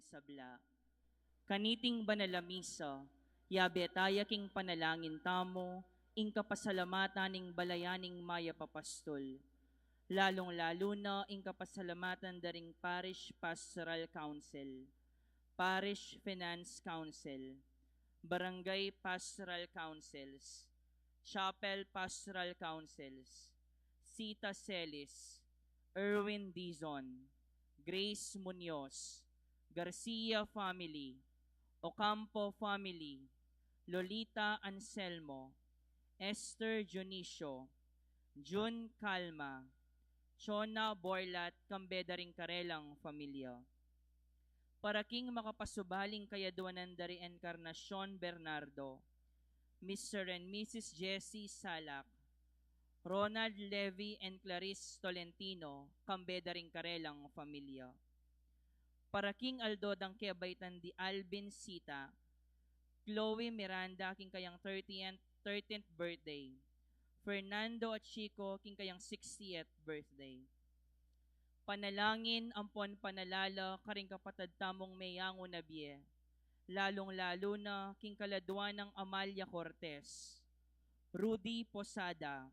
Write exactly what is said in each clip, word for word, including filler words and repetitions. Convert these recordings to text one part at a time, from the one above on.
sabla. Kaniting banal a misa, yabe taya king panalangin tamu ing kapasalamatan ning balayan ning Mayap a Pastul, lalung-lalu na ing kapasalamatan da ring Parish Pastoral Council, Parish Finance Council, Barangay Pastoral Councils, Chapel Pastoral Councils, Sita Celis, Erwin Dizon, Grace Muñoz, Garcia family, Ocampo family, Lolita Anselmo, Esther Dionisio, Jun Calma, Chona Borlat, kambe da ring karelang familia. Para king makapasubaling kayaduanan da ri Encarnacion Bernardo, Mister and Missus Jessie Salak, Ronald Levy and Clarice Tolentino, kambe da ring karelang familia. Para king aldo dang kebaitan di Alvin Sita, Chloe Miranda king kayang thirtieth, thirteenth birthday, Fernando at Chico king kayang sixtieth birthday. Panalangin ampon panalala karing kapatad tamung meyangu na bie, lalung-lalu na king kaladua nang Amalia Cortez, Rudy Posada,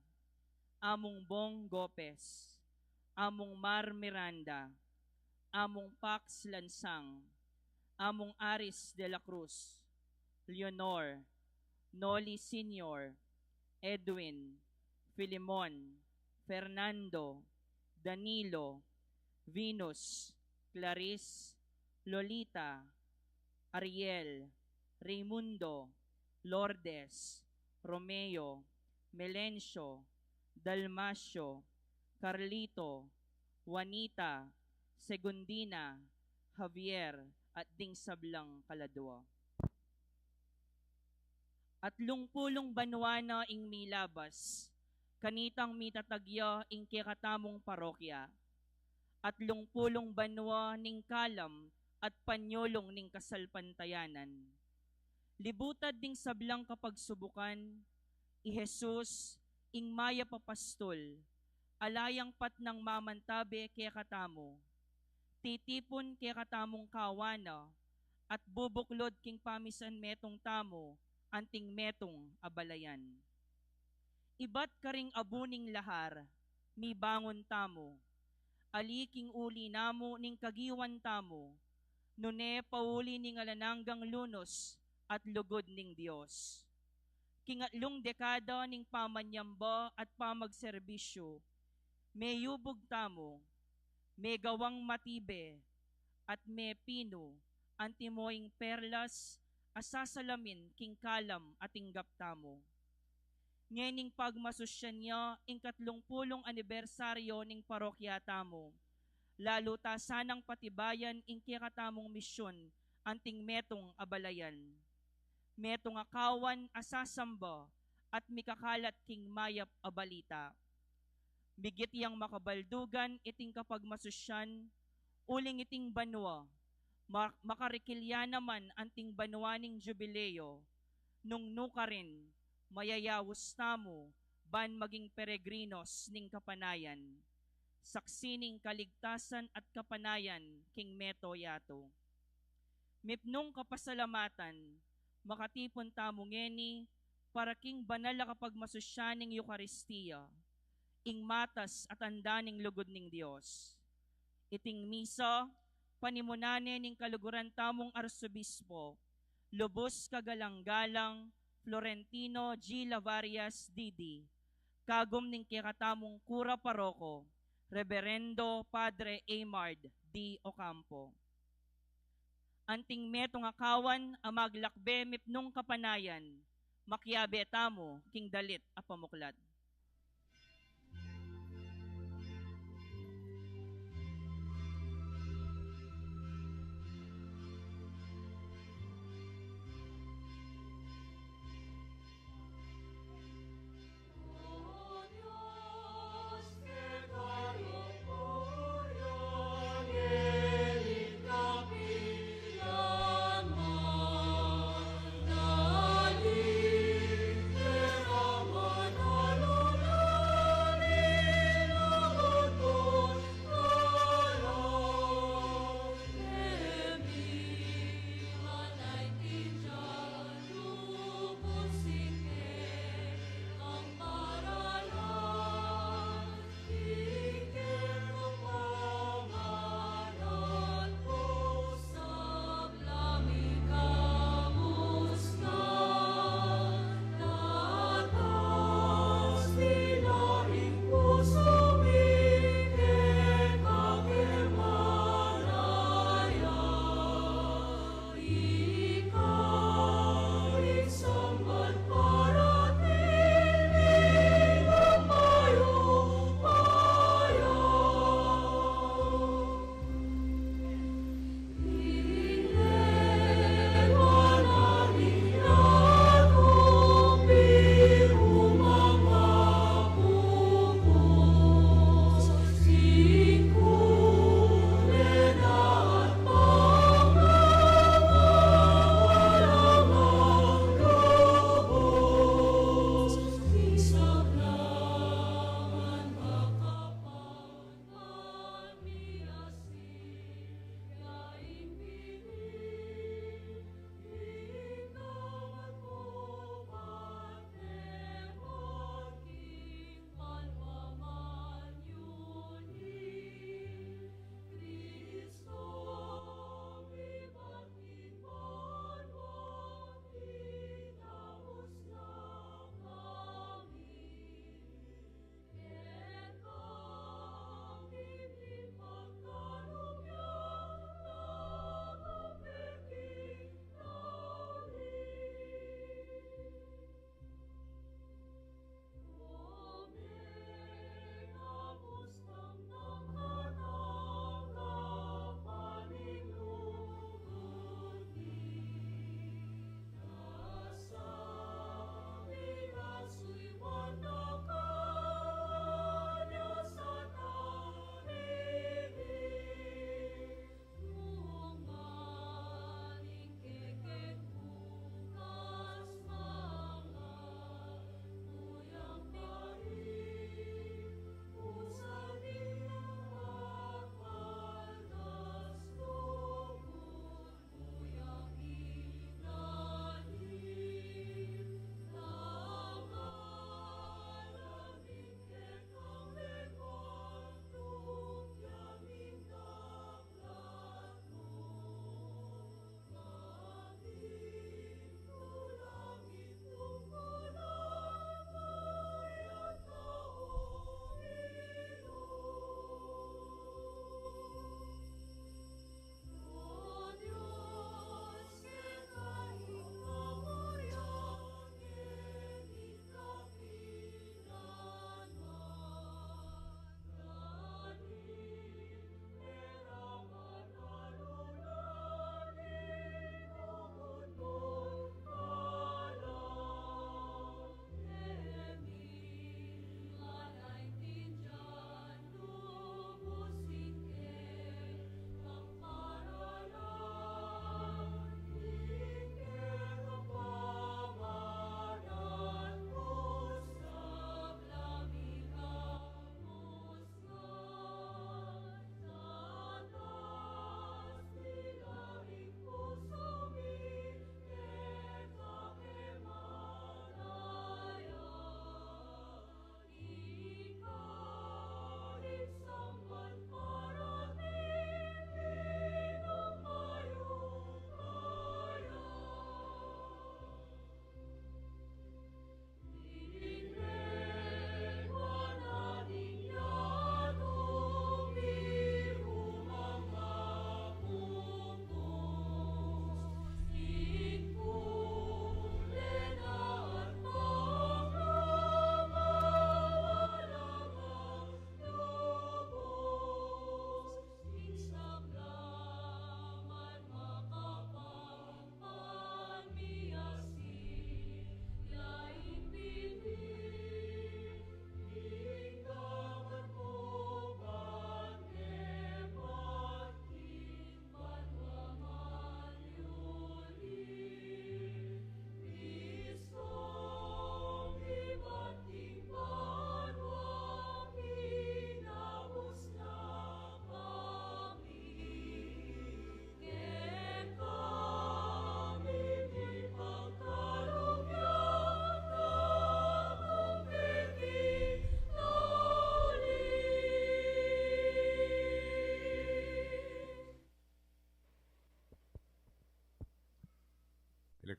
Among Bong Gopez, Among Mar Miranda, Among Pax Lansang, Among Aris de la Cruz, Leonor, Noli Senior, Edwin, Filimon, Fernando, Danilo, Venus, Clarice, Lolita, Ariel, Raymundo, Lourdes, Romeo, Melencio, Dalmacio, Carlito, Juanita, Segundina, Javier, at ding sablang kaladua. Atlung pulung banua na ing milabas, kanitang mitatag ya ing kekatamung parokya. Atlung pulung banua ning kalam at panyulung ning kasalpantayanan. Libutad ding sablang kapagsubukan, i Jesus, ing Mayap a Pastul, ala yang patnang mamantabe kekatamu. Titipun kekatamung kawan na, at bubuklud king pamisan metung tamu, anting metung a balayan. Ibat karing abu ning lahar, mibangun tamu. Ali king uli namu ning kagiwan tamu, nune pauli ning alang anggang lunus at lugud ning Dios. King atlung dekada ning pamanyamba at pamagserbisyu, meyubug tamu, megawang matibe, at mepinu, antimo ing perlas a sasalamin king kalam a tinggap tamu. Ngening pagmasusyan ya ing katlung pulung anibersaryo ning parokya tamu, lalu ta sanang patibayan ing kekatamung misyun anting metung a balayan. Metung a kawan a sasamba at mikakalat king mayap a balita. Migit yang makabaldugan iting kapagmasusyan, uling iting banua, ma-, makarikil ya naman anting banua ning jubileo, nung nukarin, mayayaus tamu, ban maging peregrinos ning kapanayan, saksi ning kaligtasan at kapanayan king mabilug a yatu. Mipnung kapasalamatan, makatipun tamu ngeni, para king banal a kapagmasusyan ning Eukaristia, ing matas a tanda ning lugud ning Dios. Iting misa, panimunan ne ning kaluguran tamung Arsobispo, lubus kagalang-galang Florentino G. Lavarias, D D, kagum ning kekatamung kura paroko, Reberendo Padre Aymard D. Ocampo. Anting metung a kawan a maglakbe mipnung kapanayan, makiabe tamu king dalit a pamuklat.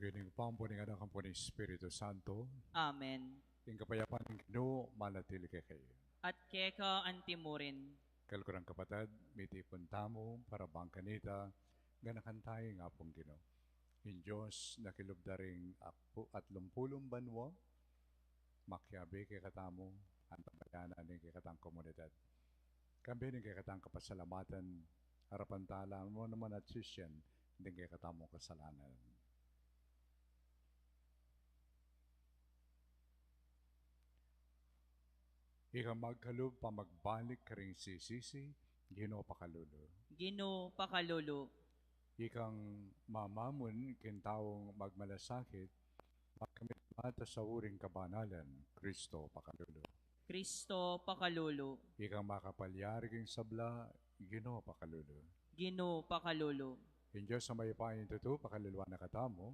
King lagyu ning Ibpa, ampo ning Anak, ampo ning Espiritu Santo. Amen. Ing kapayapan ning Ginu manatili kekayu. At keka antimurin. Kaluguran kapatad, mitipun tamu para bang kanita ganakan taya ing Apung Ginu. Ing Dios na kilub da ring apu-, atlumpulung banua, makiabe kekatamu, antabayanan ing kekatang komunidad. Kambe ning kekatang kapasalamatan, arapan tala mu naman at sisian ding kekatamung kasalanan. Ikang magkalub pa magbalik karing sisisi, Ginu pakalulu. Ginu pakalulu. Ikang mamamun king taung magmalasakit, magkamit mata sa uring kabanalan, Kristo pakalulu. Kristo pakalulu. Ikang makapalyari king sabla, Ginu pakalulu. Ginu pakalulu. Ing Dios a mayupaya king tutu, pakaluluan na katamu,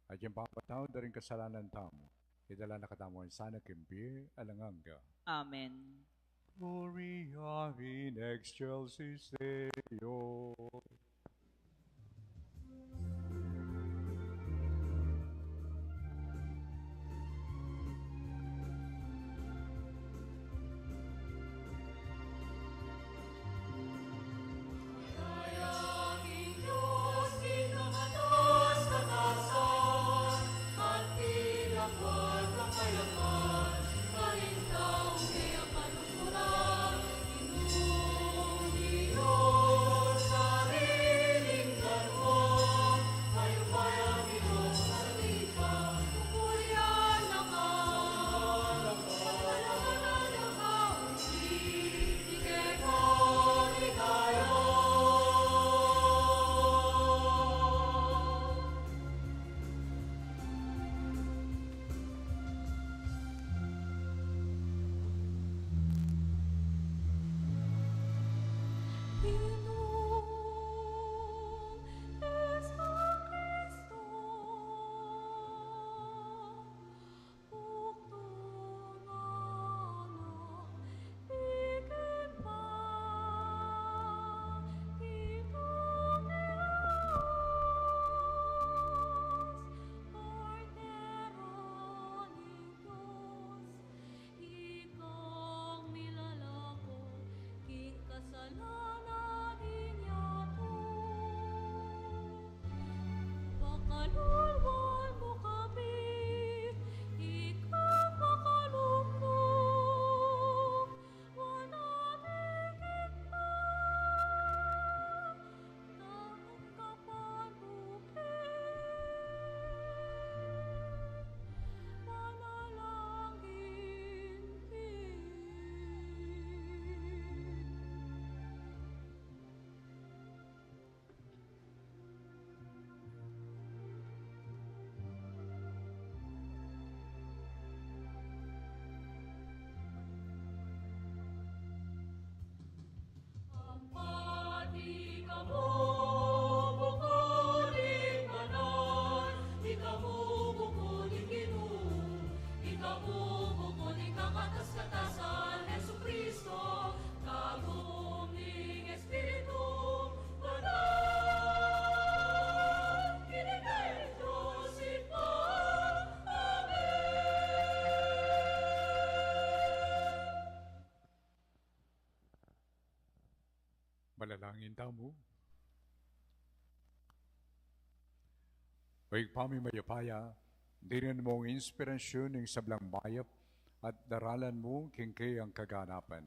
at ing pamamatawad da ring kasalanan tamu, idala na katamu sana king bie alang angga. Amen. Gloria in excelsis Deo. Ikang milalako king kasalanan ning yatu. Pakaluluan mu kami, ika pakalulwan, wana mi king Ampat ikamu bukun ing banal, ikamu bukun ing Ginu, ikamu bukun ing Kakatas-katasan, Jesucristo, kagum ning Espiritu Banal, kinikai Dios Ibpa. Amen. Manalangin tamu. O Ibpa ming mayupaya, dinan mu ing inspirasyun ning sablang mayap at daralan mu king kayang kaganapan.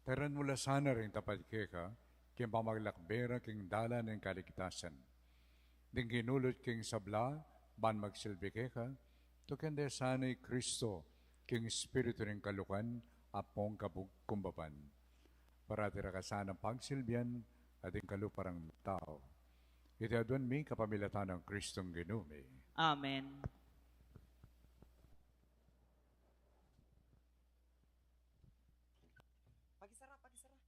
Tairan mu la sana ring tapat keka king pamaglakbe ra king dalan ning kaligtasan. Ding ginulut king sabla ban magsilbi keka, tuken de sana i Kristo king espiritu ning kalukan ampong kabug-, kumbaban. Parati ra ka sanang pagsilbian at ing kalupa rang tau. Iti aduan mi kapamilatan nang Kristong Ginu mi. Amen. Pakisara, pakisara.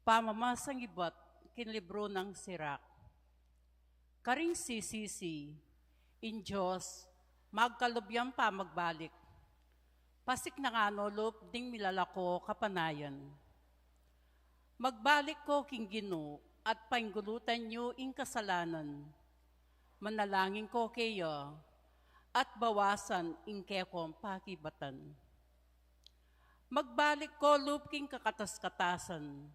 Pamamasang ibat king libru nang Sirak. Karing sisisi, ing Dios Magkalub yang pamagbalik. Pasik na ngana lub ding milalako kapanayan. Magbalik ko king Ginu at paingulutan yu ing kasalanan. Manalangin ko keya at bawasan ing kekong pakibatan. Magbalik ko lub king kakatas-katasan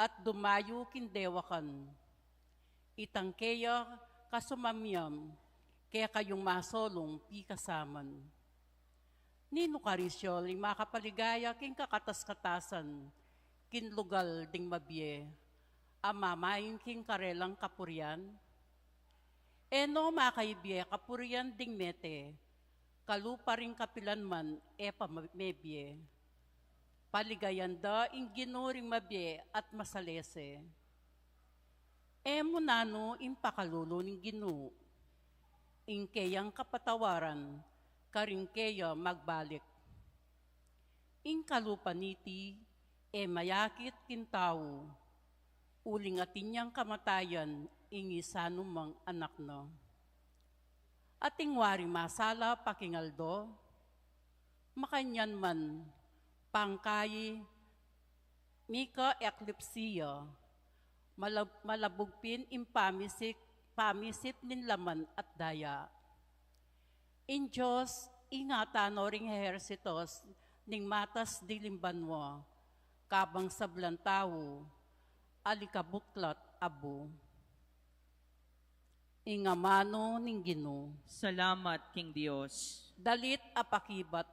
at dumayu king dewakan. Itang keya kasumamyam, kekayung masolung pikasaman. Ninu karin sya ling makapaligaya king kakatas-katasan, king lugal ding mabie, a mamain king karelang kapurian? E no makaibie kapurian ding mete, kalupa ring kapilan man e pa ma-, mebie. Paligayan da ing Ginu ring mabie at masalese. E mu nanu ing pakalulu ning Ginu, ing keyang kapatawaran, karing keya magbalik. Ing kalupa niti, e mayakit king tau, uling atin yang kamatayan ing isanu mang anak na. Atin wari masala pa king aldo, makanyan man pangkayi mika eklipsiya, malab-, malabug pin ing pamisik-, pamisip ning laman at daya. Ing Dios, ingatan no ring ehersitos ning matas diling banua, kabang sablang tau, alikabuklat abu. Ing amanu ning Ginu. Salamat king Dios. Dalit a pakibat.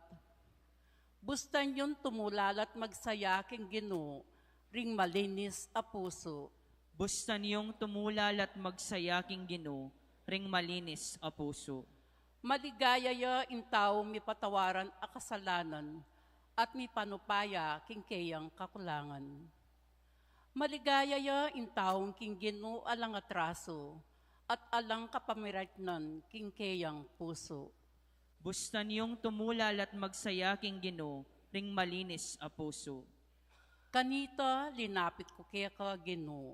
Bustan yung tumulala't magsaya king Ginu, ring malinis a pusu. Bustan yung tumulala't magsaya king Ginu, ring malinis a pusu. Maligaya ya ing taung mipatawaran a kasalanan at mipanupaya king keyang kakulangan. Maligaya ya ing taung king Ginu alang atrasu, at alang kapamiratnan king keyang pusu. Bustan yung tumulala't magsaya king Ginu, ring malinis a pusu. Kanita linapit ku keka, Ginu,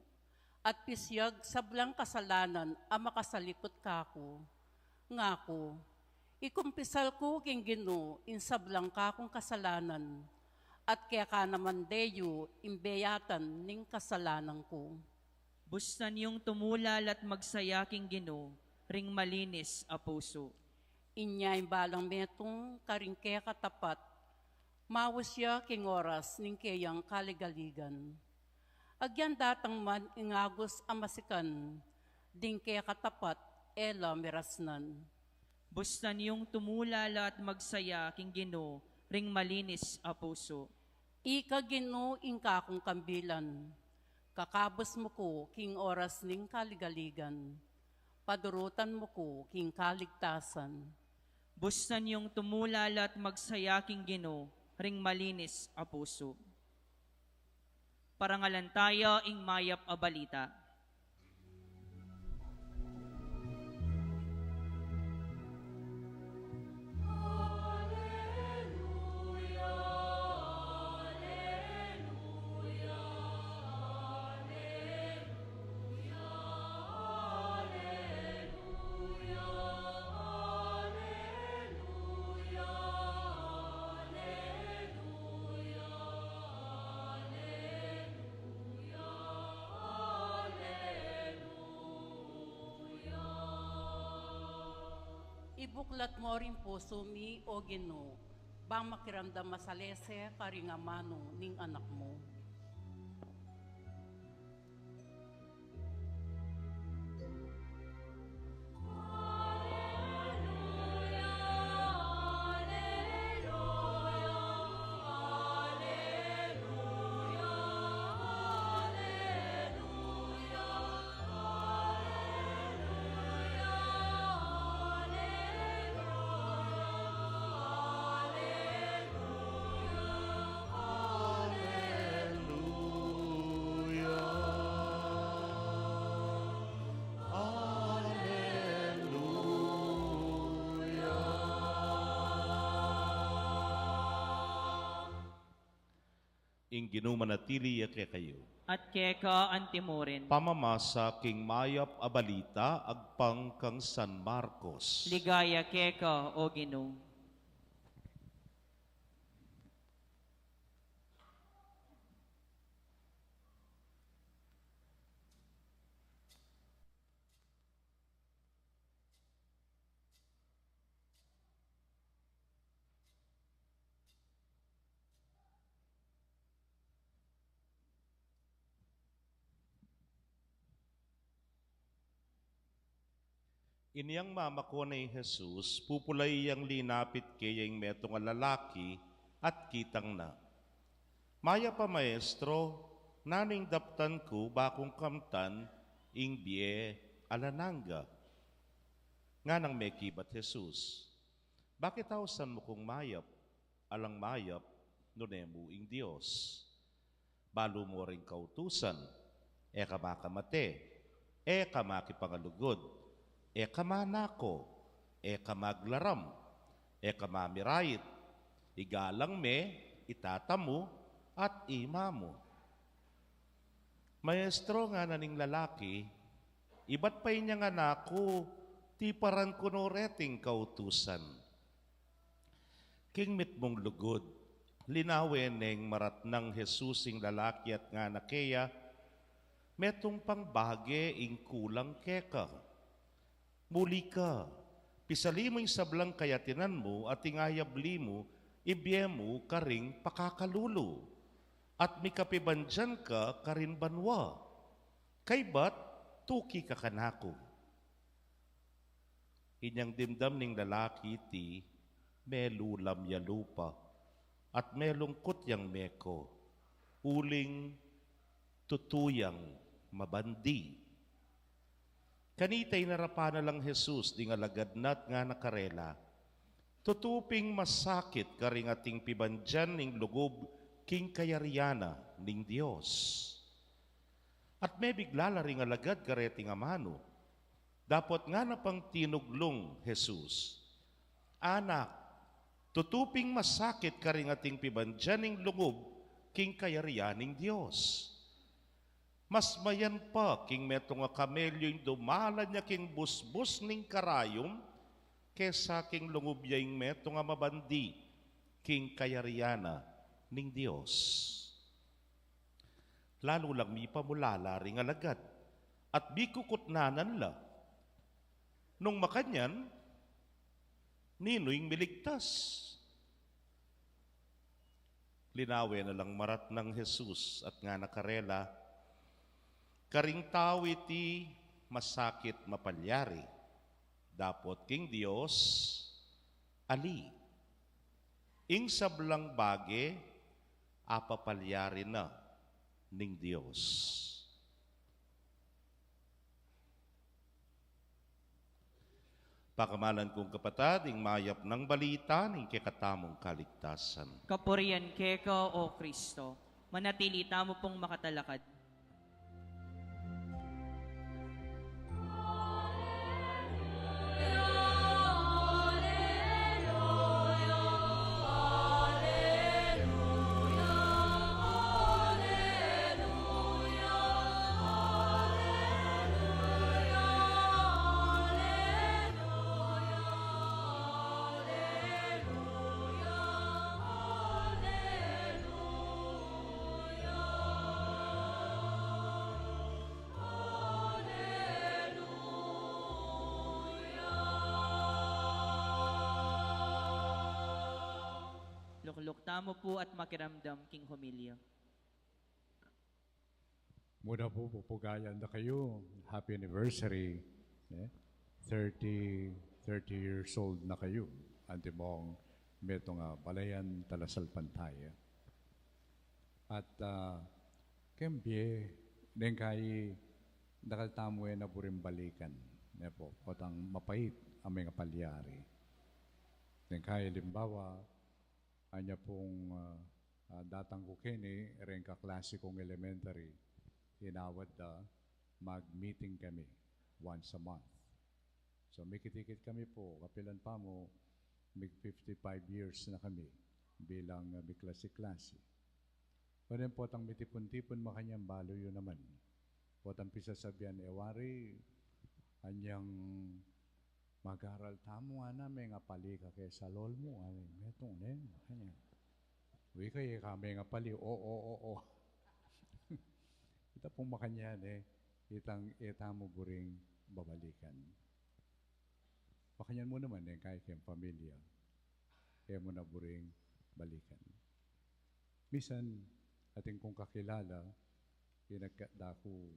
at pisyag sablang kasalanan a makasaliput kaku. Ngaku, ikumpisal ku king Ginu ing sablang kakung kasalanan, at keka naman deyu ing beyatan ning kasalanan ku. Bustan yung tumulala't magsaya king Ginu, ring malinis a pusu. Inya ing balang metung karing keka tapat, maus ya king oras ning keyang kaligaligan. Agyan datang man ing agus a masikan, ding keka tapat e la mirasnan. Bustan yung tumulala't magsaya king Ginu, ring malinis a pusu. Ika, Ginu, ing kakung kambilan, kakabus mu ku king oras ning kaligaligan, padurutan mu ku king kaligtasan. Bustan yung tumulala't magsaya king Ginu, ring malinis a pusu. Parangalan taya ing mayap a balita. Ibuklat mo ring pusu mi, O Ginu, bang makiramdam masalese karing amanu ning Anak mu. Ginu manatili ya kekayu. At keka antimurin. Pamamasa king mayap a balita agpang kang San Marcos. Ligaya keka, O Ginu. Inyang mamako na i Jesus, pupulai yang linapit keya ing metung a lalaki at kitang na. Mayap a Maestro, nanu ing daptan ku bakung kamtan ing bie alang angga? Nganang mekibat Jesus, bakit ausan mu kung mayap? Alang mayap nune mu ing Dios. Balu mu ring kautusan, e ka makamate, e ka makipangalugud, e ka manako, e ka maglaram, e ka mamirait, igalang me i tata mu at i ima mu. Maestro, ngana ning lalaki, ibat pa inya ngana ku, tiparan ku no reting kautusan. King mitmung lugud, linawen neng maratnang Jesus ing lalaki at ngana keya, metung pang bage ing kulang keka. Muli ka, pisali mu ing sablang kayatinan mu at ing ayabli mu, ibie mu karing pakakalulu, at mikapibandian ka karin banua. Kaybat, tuki ka kanaku. Inyang dimdam ning lalaki iti, melulam ya lupa, at melungkut yang meko, uling tutu yang mabandi. Kanita inarapan na lang Jesus ding alagad na at ngana karela, tutu ping masakit karing ating pibandian ning lugub king kayarian na ning Dios. At mebigla la ring alagad kareting amanu, dapot ngana pang tinuglung Jesus, anak, tutu ping masakit karing ating pibandian ning lugub king kayarian ning Dios. Mas mayan pa king metung a kamelyu ing dumalan ya king busbus ning karayum, kesa king lungub ya ing metung a mabandi king kayarian na ning Dios. Lalu lang mipamulala ring alagad, at bikukutnanan la. Nung makanyan, ninu ing miligtas? Linawen na lang maratnang Jesus at ngana karela, karing tau iti masakit mapalyari, dapot king Dios, ali. Ing sablang bage, apapalyari na ning Dios. Pakamalan kung kapatad, ing mayap nang balita ning kekatamung kaligtasan. Kapurian keka, O Kristo. Manatili tamu pung makatalakad. Lukluk tamu pu at makiramdam king homilya. Muna pu, pupugayan da kayu, happy anniversary, eh? Thirty, thirty years old na kayu, antimong metung a balayan talasalpantaya. At, ah, keng bie, neng kai dakal tamu e na buring balikan, ne pu, potang mapait a mengapalyari. Neng kai alimbawa, anya pung, ah, ah, datang ku keni, reng kaklasi kung elementary, inawad da, mag-meeting kami once a month. So, mikit-ikit kami pu, kapilan pa mu, mig fifty-five years na kami bilang, ah, miklasi-klasi. Onen potang mitipun-tipun makanyan, balu yu naman. Potang pisasabian, e wari, anyang mag-aral tamu, ngana, mengapali ka ke salol mu, ngana, metung ne, makanyan. Uy, kaya ka mengapali, o, o, o, o. Ita pung makanyan e, itang e tamu buring babalikan. Makanyan mu naman e, kaya keng pamilya, e mu na buring balikan. Misan, atin kung kakilala, pinagkat da ku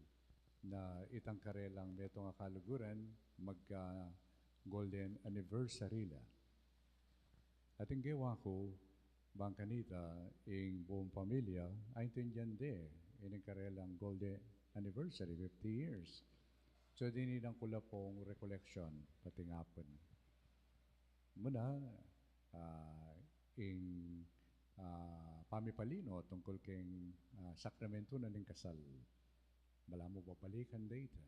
na itang karelang metung a kaluguran, magka golden anniversary la. Atin gewa ku, bang kanita, ing buung pamilya, aintindian de, ining karelang golden anniversary, fifty years. So, dininan ku la pung recollection, pati ngapun. Muna, ah, ing, ah, pamipalino tungkul keng, ah, sakramentu na ning kasal. Balamu babalikan da ita.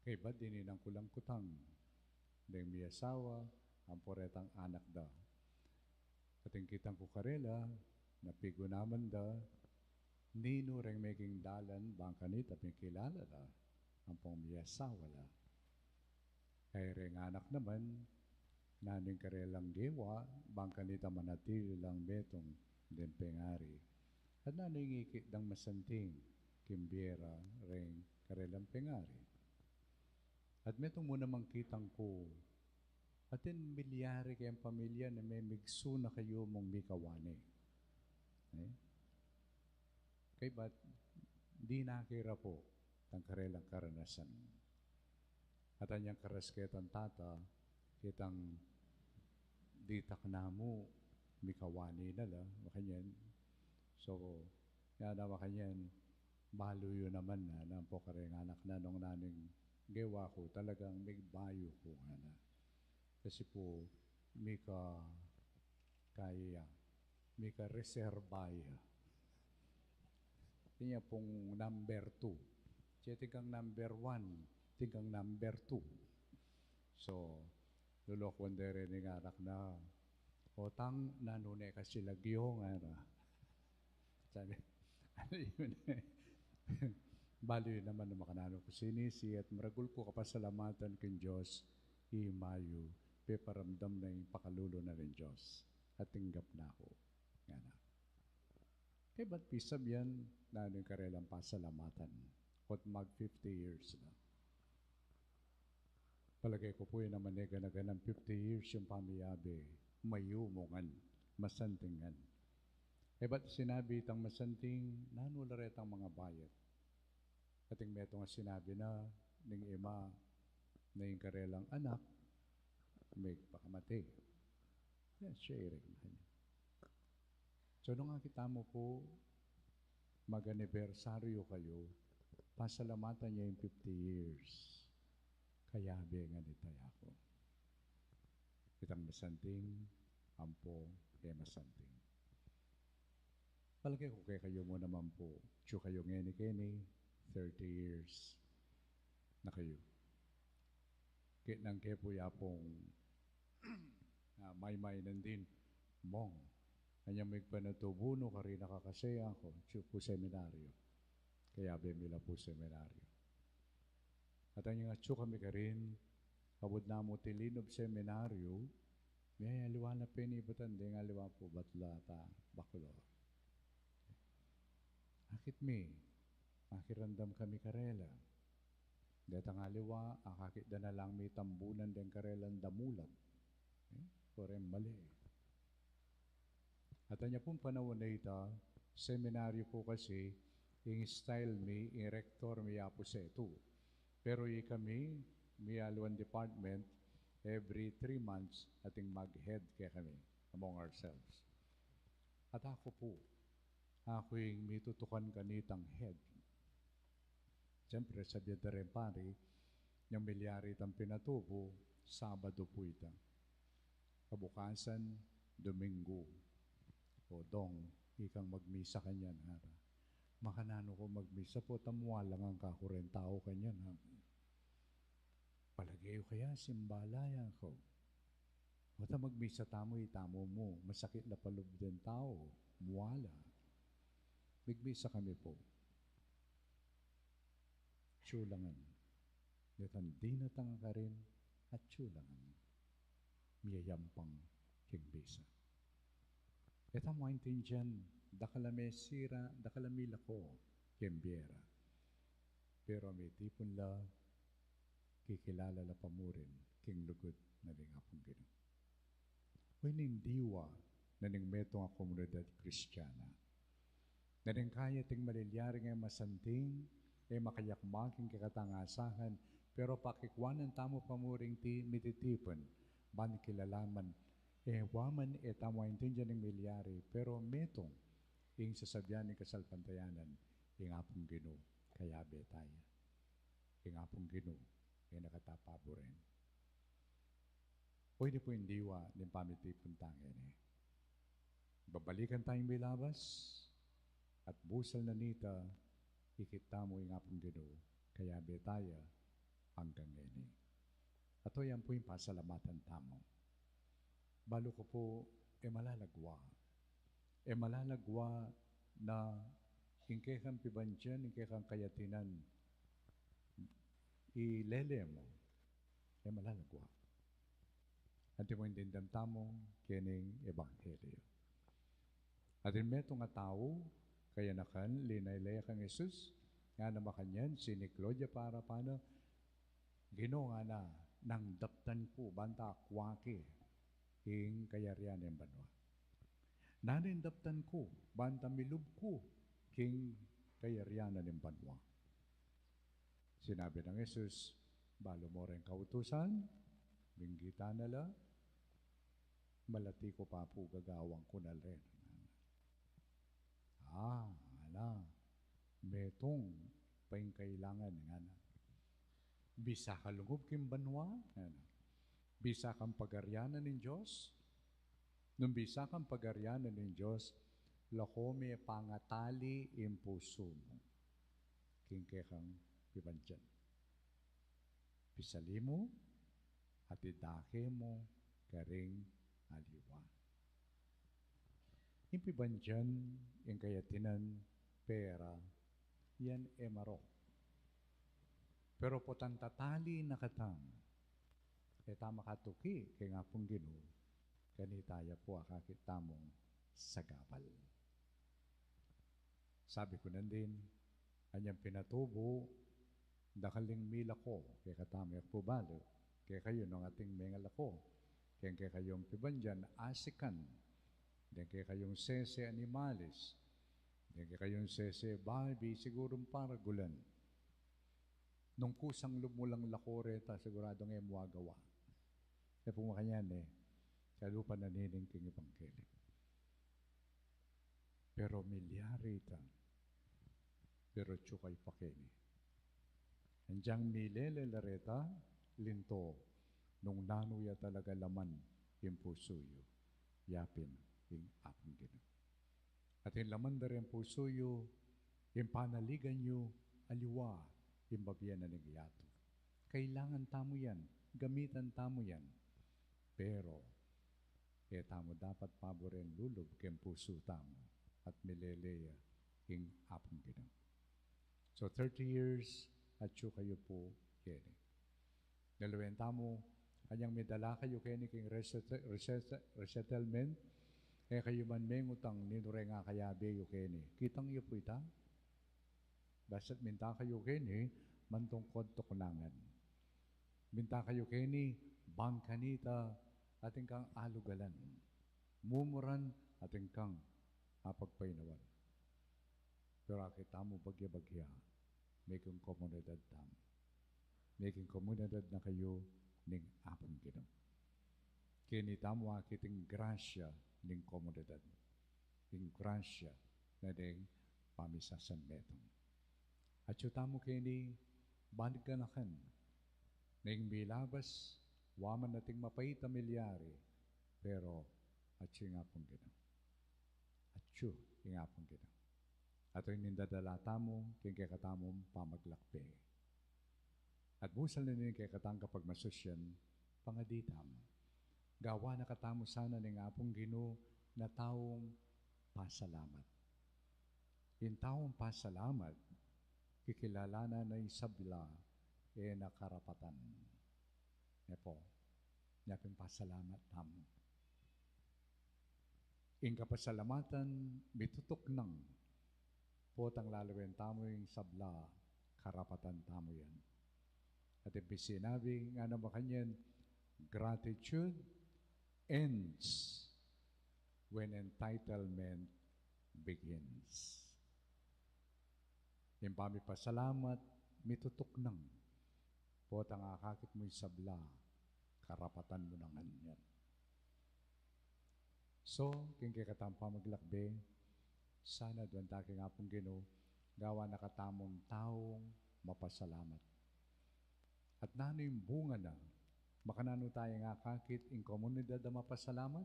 Kaybat dininan ku lang kutang deng miyasawa, ampo retang anak da. Atin kitang ku karela, na pigunaman da, ninu reng meging dalan, bang kanita pin kilala da, ampong miyasawa la. Kaya reng anak naman, nanu ing karelang gewa, bang kanita manatili lang metung deng pengari. At nanu ing ikit dang masanting, king bie ra reng karelang pengari. At metung mu naman kitang ku, atin milyari keng pamilya na memigsu na kayu mung mikawani. E? Kaybat, dinaki ra pu, itang karelang karanasan. At anyang karas ketang tata, kitang ditak na mu, mikawani na la, makanyan. So, ngana makanyan, balu yu naman na, ampo kareng anak na nung nanu ing gewa ku, talagang migbayu ku, ngana. Kasi pu, mika, kaya, mika reserva ya. Atin ya pung number two. Atin kang number one, atin kang number two. So, lolokuan de reng anak na, "O tang, nanu ne kasi lagyu?" ngana. Sabi, "Ano yun e?" Balu yu naman na makananu ku sinisi at maragul ku kapasalamatan king Dios, imayu, peparamdam na ing pakalulu na ning Dios. At tinggap na ku. Ngana. Kaybat pisabian, nanu ing karelang pasalamatan. Ot mag fifty years na. Palage ku pu, e naman e gana-ganang fifty years ing pamiyabe, mayumu ngan, masanting ngan. E bat sinabi itang masanting, nanu la retang mangabayat. Atin metung a sinabi na ning ima na ing karelang anak, migpakamate. Yan, sharing na kanya. So, nung akit tamu pu, mag-anibersaryu kayu, pasalamatan ye ing fifty years. Kayabe ngan ita yaku. Itang masanting, ampo e masanting. Palage ku kekayu mu naman pu, atsu kayu ngeni keni, thirty years na kayu. Kit nang ke pu ya pung, ah, maymay nandin, Mong, anyang migpanatubu no, karin na kakasean ku, atsu pu seminaryo. Kayabe mi la pu seminaryo. At anyang atsu kami karin, kabud na mu tilinub seminaryo, miyayaliwa na penibatan, deng aliwa pu batla at baklo. Akit mi, makiramdam kami karela. Detang aliwa, akakit da na lang mi tambunan deng karelang damulat. E, kureng mali. At anya pung panaun a ita, seminaryo pu kasi, ing style mi, ing rektor mi, Apu Setu. Pero ikami, miyaliwang department, every three months, atin mag-head kekami, among ourselves. At aku pu, aku ing mitutukan kanitang head. Siyempre, sabian da reng pari, nyang milyari itang pinatubu, Sabado pu ita. Kabukasan, Domingo. O Dong, ikang magmisa kanyan, ara. Makananu ku magmisa pu, tamu alang ang kakureng tau kanyan, ha? Palage yu kaya, simbala ya ku. Wata magmisa tamu, itamu mu, masakit la pa lub deng tau, muala. Migmisa kami pu. Atyu la ngan. Detang dinatang a karin, atyu la ngan. Miyayampang king misa. E tamu aintindian, dakal a mesira, dakal a milako king bie ra. Pero mitipun la, kikilala la pa murin king lugud na ning Apung Ginu. Uy, ning diwa na ning metung a komunidad Kristiana na ning kaya ting malilyaring e masanting, e makayakma king kekatang asahan, pero pakikwanan tamu pa murin ti mititipun, ban kilalaman, e wa man e tamu aintindian ning milyari, pero metung ing sasabian ning kasalpantayanan, ing Apung Ginu kayabe taya. Ing Apung Ginu e na kata paburen. Uy, ini pu ing diwa ning pamitipun tang ini. Babalikan tayang milabas, at busal na nita, ikit tamu ing Apung Ginu kayabe taya anggang ini. At o yan pu ing pasalamatan tamu. Balu ku pu, e malalagwa. E malalagwa na ing kekang pibandian, ing kekang kayatinan, ilele mu. E malalagwa. Antimo ing dimdam tamu kening ebanghelyo. Atin metung a tau, kayanakan, linalaya kang Jesus, ngana makanyan, siniklaud ya para pana, Ginu, ngana, nanu ing daptan ku, ban ta akua ke ing kayarian ning banua. Nanu ing daptan ku, ban ta milub ku king kayarian ning banua. Sinabi nang Jesus, balu mu reng kautusan, binggit na la, malati ku pa pu gagawan ku na rin. A, ngana, metung pa ing kailangan, ngana. Bisa ka lungub king banua, ngana. Bisa kang pagarian na ning Dios. Nung bisa kang pagarian na ning Dios, lako me pangatali ing pusu mu king kekang pibandian. Pisali mu, at idake mu karing aliwa. Ing pibandian, ing kayatinan, pera, yan e marok. Pero potang tatali na katang e ta makatuki king Apung Ginu, kanita ya pu akakit tamung sagabal. Sabi ku nandin, anyang pinatubu, dakal ing milako kekatamu, e ku pu balu kekayu nung atin mengalako keng kekayung pibandian, asikan, deng kekayung sese animalis, deng kekayung sese babi, sigurung paragulan. Nung kusang lub mu lang lako reta, siguradung e mu agawa. E pu makanyan e, kalupa na nining king ebanghelyo. Pero milyari ita, pero atyu kayu pa keni. Anyang milele la reta, linto, nung nanu ya talaga laman ing pusu yu, yapin ing Apung Ginu. At ing laman da reng pusu yu, ing panaligan yu, aliwa ing bibie na ning yatu. Kailangan tamu yan, gamitan tamu yan. Pero e tamu dapat paburen lulub keng pusu tamu at milele ya ing Apung Ginu. So, thirty years, atyu kayu pu keni. Lawen tamu, anyang midala kayu keni king reset-, reset-, resettlement, e kayu man mengutang ninu reng akayabe yu keni. Kitang yu pu ita? Basta't minta kayu keni, mantungkod tukunangan. Minta kayu keni, bang kanita, atin kang alugalan. Mumuran, atin kang apagpainawan. Pero akit tamu bagya-bagya, meking komunidad tamu. Meking komunidad na kayu ning Apung Ginu. Keni tamu akit ing grasya ning komunidad. Ing grasya na ning pamisasanmetung. Atyu tamu keni, ban ganakan na ing milabas, wa man ating mapait a milyari, pero atyu ing Apung Ginu. Atyu ing Apung Ginu. At ing dadala tamu king kekatamung pamaglakbe. At busal na ning kekatang kapagmasusyan, pangadi tamu. Gawan na katamu sana ning Apung Ginu na taung pasalamat. Ing taung pasalamat, kikilalanan na ing sabla, e na karapatan. Ne pu, nya pin pasalamat tamu. Ing kapasalamatan, mitutuknang, potang lalawen tamu ing sabla, karapatan tamu yan. At ing sinabi nga na makanyan, gratitude ends when entitlement begins. Ing pamipasalamat, mitutuknang, potang akakit mu ing sabla, karapatan mu na ngan yan. So, king kekatang pamaglakbe, sana aduan ta king Apung Ginu, gawan na katamung taung mapasalamat. At nanu ing bunga na, makananu taya akakit ing komunidad a mapasalamat?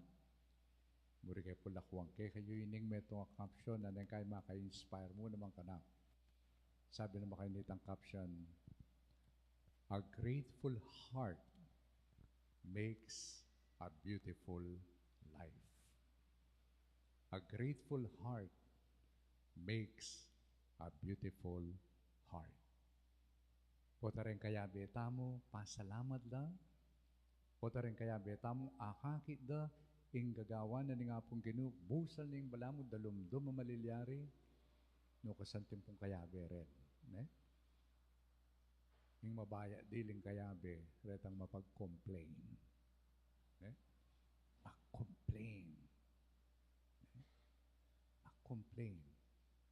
Buri ke pu lakuan kekayu ining metung a caption a nung kaya maka-inspire mu naman kanaku. Sabi naman kanitang caption, "A grateful heart makes a beautiful life." A grateful heart makes a beautiful heart. Pota reng kayabe tamu, pasalamat da. Pota reng kayabe tamu, akakit da ing gagawan na ning Apung Ginu, busal ning balamu dalumdum a malilyari. Nukasan timpung kayabe ren, ne? Ing mabaya diling kayabe, retang mapag-complain. Ne? Mag-complain. Ne? Mag-complain.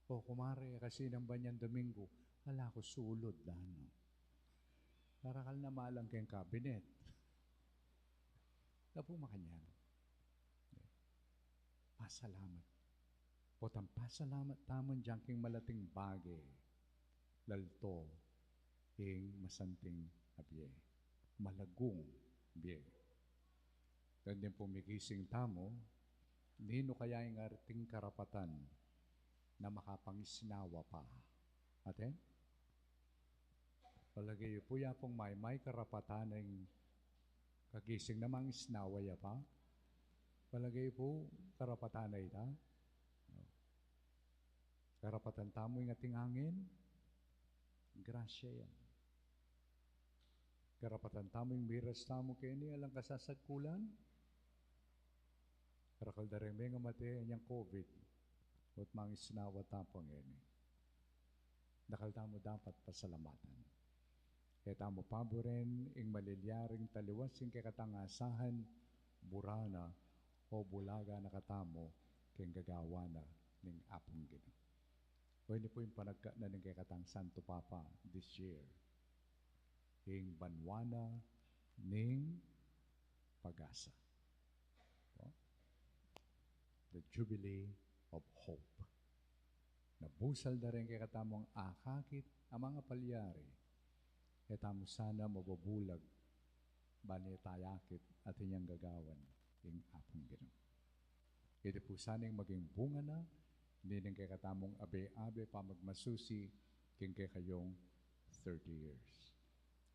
O, kumare, kasi nang banyan Domingo, ala ku sulud, ano. Karakal na malang keng cabinet. Tapu makanyan. Pasalamat. Potang pasalamat tamu diang king malating bage, lalto ing masanting a bie, malagung bie. Dandin pu migising tamu, ninu kaya ing ating karapatan na makapangisnawa pa? Ate? Palage yu pu, ya pung maymay karapatan na ing kagising na mangisnawa ya pa? Palage yu pu, karapatan na ita? Karapatan tamu ing ating angin? Grasya yan. Karapatan tamu ing miras tamu keni alang kasasagkulan? Karakal da reng mengamate inyang COVID, ot mangisnawa tamu pa ngeni. Dakal tamu dapat pasalamatan. E tamu paburen ing malilyaring taliwas ing kekatang asahan, bura na o bulaga na katamu keng gagawan na ning Apung Ginu. O ini pu ing panagkat na ning kekatang Santo Papa this year. Ing banwa na ning pag-asa. Po? The Jubilee of Hope. Na busal da reng kekatamung akakit a mangapalyari, e tamu sana mababulag, ban e ta yakit atin yang gagawan ing Apung Ginu. Iti pu sana ing maging bunga na nining kekatamung abe-abe pamagmasusi king kekayung thirty years.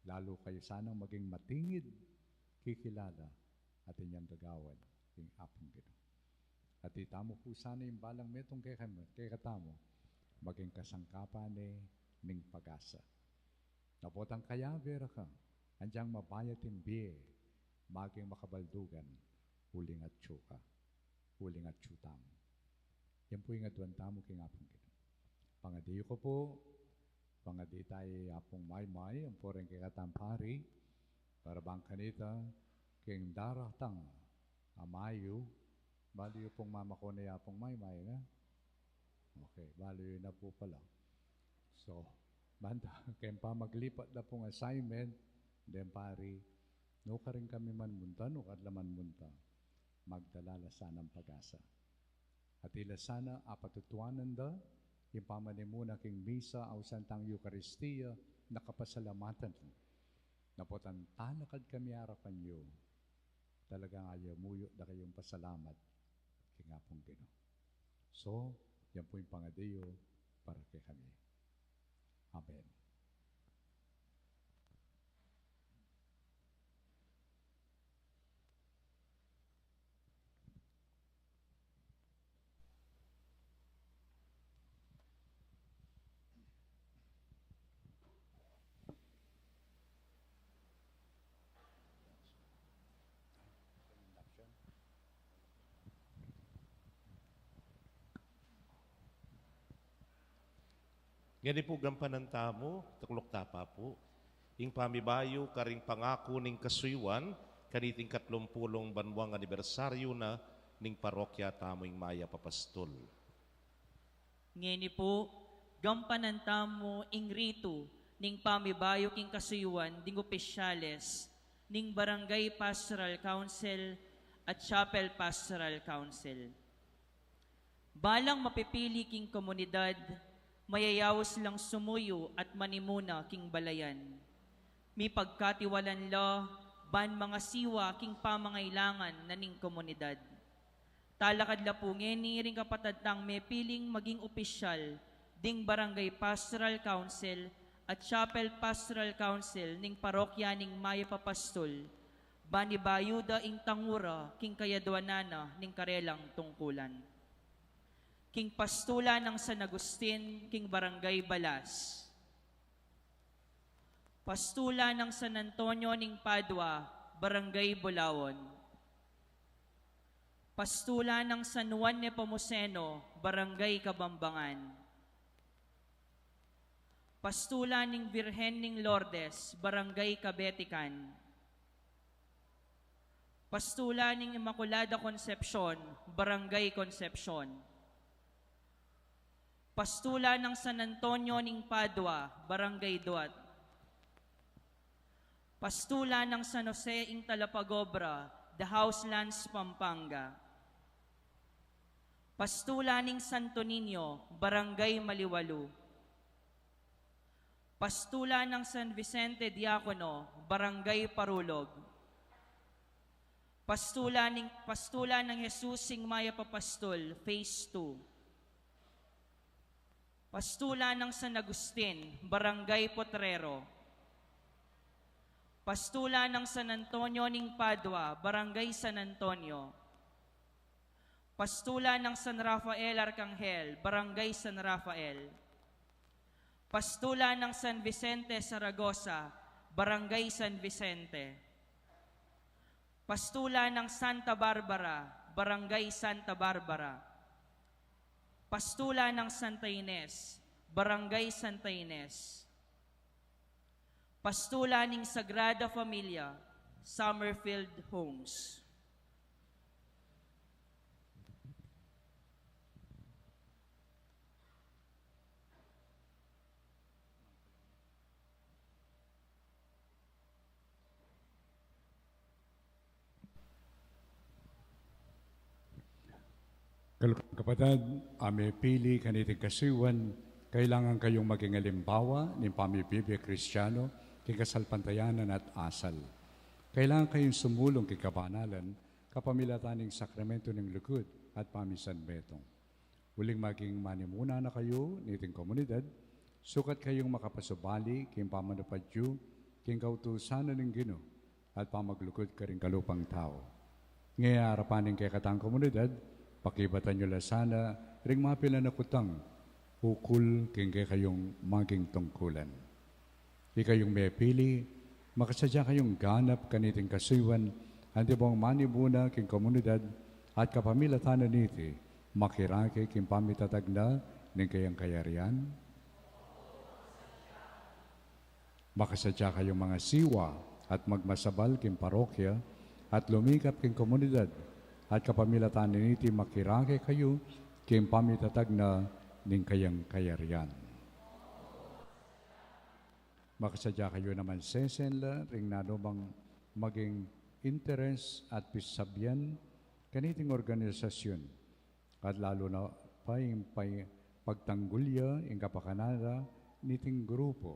Lalu kayu sanang maging matingid kikilala atin yang gagawan ing Apung Ginu. At itamu pu sana ing balang metung kekam-, kekatamu maging kasangkapan ne ning pag-asa. Na potang kayabe ra ka, anyang mabayat ing bie, maging makabaldugan, uling atyu ka, uling atyu tamu. Yan pu ing aduan tamu king Apung Ginu. Pangadi yu ku pu, pangadi taya i Apung Maymay, ampo reng kekatang pari, para bang kanita, king daratang a Mayu, balu yu pung mamakuna i Apung Maymay, ne? Okay, balu yu na pu pala. So, banta, keng pamaglipat da pung assignment, deng pari, nukarin kami manmunta, nukarin la manmunta, magdala la sanang pag-asa. At ila sana apatutuanan da ing pamanimuna king misa, ausan tang Eukaristia, na kapasalamatan. Na potang talakad kami arapan yu, talagang ayamuyu da kayung pasalamat king Apung Ginu. So, yan pu ing pangadi yu para kekami. Amen. Ngeni pu, gampanan tamu, tukluk ta pa pu ing pamibayu karing pangaku ning kasuyuan kaniting katlumpulung banwang anibersaryu na ning parokya tamu ing Mayap a Pastul. Ngeni pu, gampanan tamu ing ritu ning pamibayu king kasuyuan ding opisyales ning Barangay Pastoral Council at Chapel Pastoral Council. Balang mapipili king komunidad, mayayaus lang sumuyu at manimuna king balayan. Mipagkatiwalan la ban mangasiwa king pamangailangan na ning komunidad. Talakad la pu ngeni ring kapatad tang mepiling maging opisyal ding Barangay Pastoral Council at Chapel Pastoral Council ning parokya ning Mayap a Pastul, ban ibayu da ing tangura king kayadwanan na ning karelang tungkulan. King pastulan nang San Agustin king Barangay Balas. Pastulan nang San Antonio ning Padua, Barangay Bulaon. Pastulan nang San Juan Nepomuceno, Barangay Kabambangan. Pastulan ning Birhen ning Lourdes, Barangay Kabetican. Pastulan ning Inmaculada Concepcion, Barangay Concepcion. Pastulan nang San Antonio ning Padua, Barangay Duat. Pastulan nang San Jose ing Talapagobra, The Houselands, Pampanga. Pastulan ning Santo Niño, Barangay Maliwalu. Pastulan nang San Vicente Diacono, Barangay Parulog. Pastulan ning, Pastulan nang Jesus ing Mayap a Pastul, Phase two. Pastulan nang San Agustin, Barangay Potrero. Pastulan nang San Antonio ning Padua, Barangay San Antonio. Pastulan nang San Rafael Arcangel, Barangay San Rafael. Pastulan nang San Vicente Saragosa, Barangay San Vicente. Pastulan nang Santa Barbara, Barangay Santa Barbara. Pastulan nang Santa Ines, Barangay Santa Ines. Pastulan ning Sagrada Familia, Summerfield Homes. Kalupang kapatad, a mepili kaniting kasuyuan, kailangan kayung maging alimbawa ning pamibibie Kristiano king kasalpantayanan at asal. Kailangan kayung sumulung king kabanalan kapamilatan ning sakramento ning lugud at pamisanmetung. Uling maging manimuna na kayu niting komunidad, sukat kayung makapasubali king pamanupad yu king kautusan na ning Ginu at pamaglugud karing kalupang tau. Ngeni arapan ning kekatang komunidad, pakibatan yu la sana ring mapilan a kutang ukul king kekayung maging tungkulan. Ikayung mepili, makasadya kayung ganap kaniting kasuyuan, anti bang manimuna king komunidad at kapamilatan na niti, makirake king pamitatag na ning kayang kayarian. Makasadya kayung mangasiwa at magmasabal king parokya at lumikap king komunidad at kapamilatan na niti, makirake kayu king pamitatag na ning kayang kayarian. Makasadya kayu naman sesenla ring nanumang maging interes at pisabian kaniting organisasyun, at lalu na pa ing pay-, pagtanggul ya ing kapakanan da niting grupu.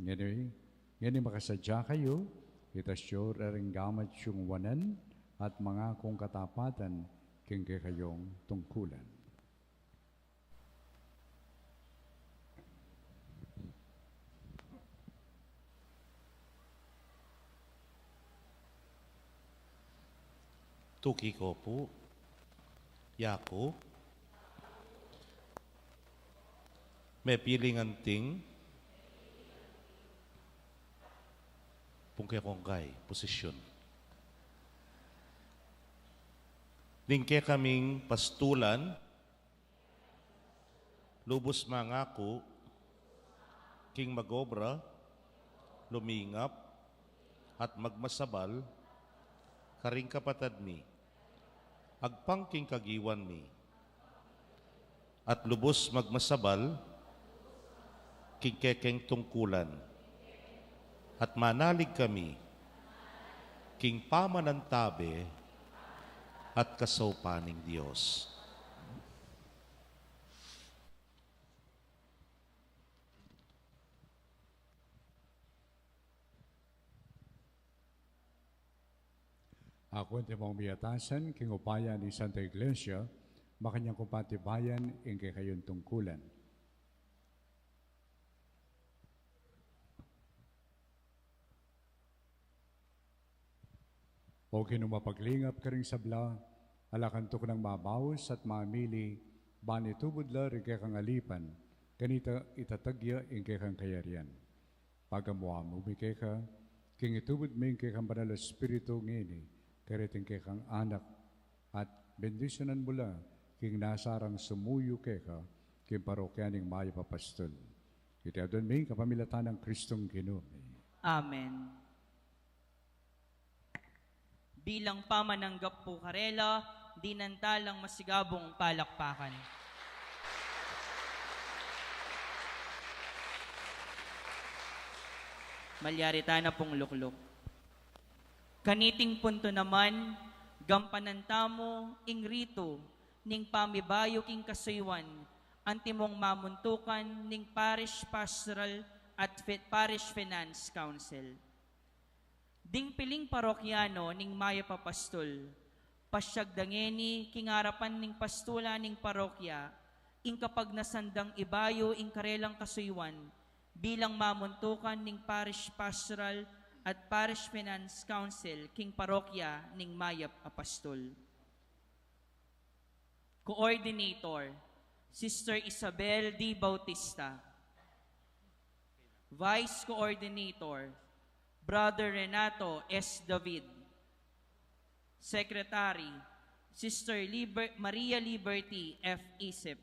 Ngeni, ngeni makasadya kayu, itas yu ring gamat yung wanan at mangakung katapatan king kekayung tungkulan. Tuki ko pu, yaku, mepiling anting pungke kong kai posisyun. Ning kekaming pastulan, Lubus mangaku king magobra, lumingap, at magmasabal karing kapatad mi, agpang king kagiwan mi, at lubus magmasabal king kekeng tungkulan, at manalig kami king pamanantabe at kasaupan ning Dios. Aku antimong miatasan king upaya ning Santa Iglesia, makanyan kung patibayan ing kekayung tungkulan. O Ginu, mapaglingap karing sabla, ala kang tuknang mamaus at mamili, ban itubud la ring kekang alipan, kanita itatag ya ing kekang kayarian. Pagamu-amu mi keka, king itubud mi ing kekang Banal a Espiritu ngeni, kareting kekang anak, at bendisyunan mu la king nasa rang sumuyu keka, king parokya ning Mayap a Pastol. Iti aduan mi kapamilatan nang Kristong Ginu mi. Amen. Bilang pamananggap pu karela, dinan ta lang masigabung palakpakan. Malyari ta na pung lukluk. Kaniting punto naman, gampanan tamu ing ritu ning pamibayu king kasuyuan antimong mamuntukan ning Parish Pastoral at Fi-, Parish Finance Council. Ding piling parokyano ning Mayap a Pastol, pasyag da ngeni king arapan ning pastulan ning parokya ing kapagnasan dang ibayu ing karelang kasuyuan bilang mamuntukan ning Parish Pastoral at Parish Finance Council king parokya ning Mayap a Pastol. Coordinator, Sister Isabel D. Bautista. Vice Coordinator, Brother Renato S. David. Secretary, Sister Liber-, Maria Liberty F. Isip.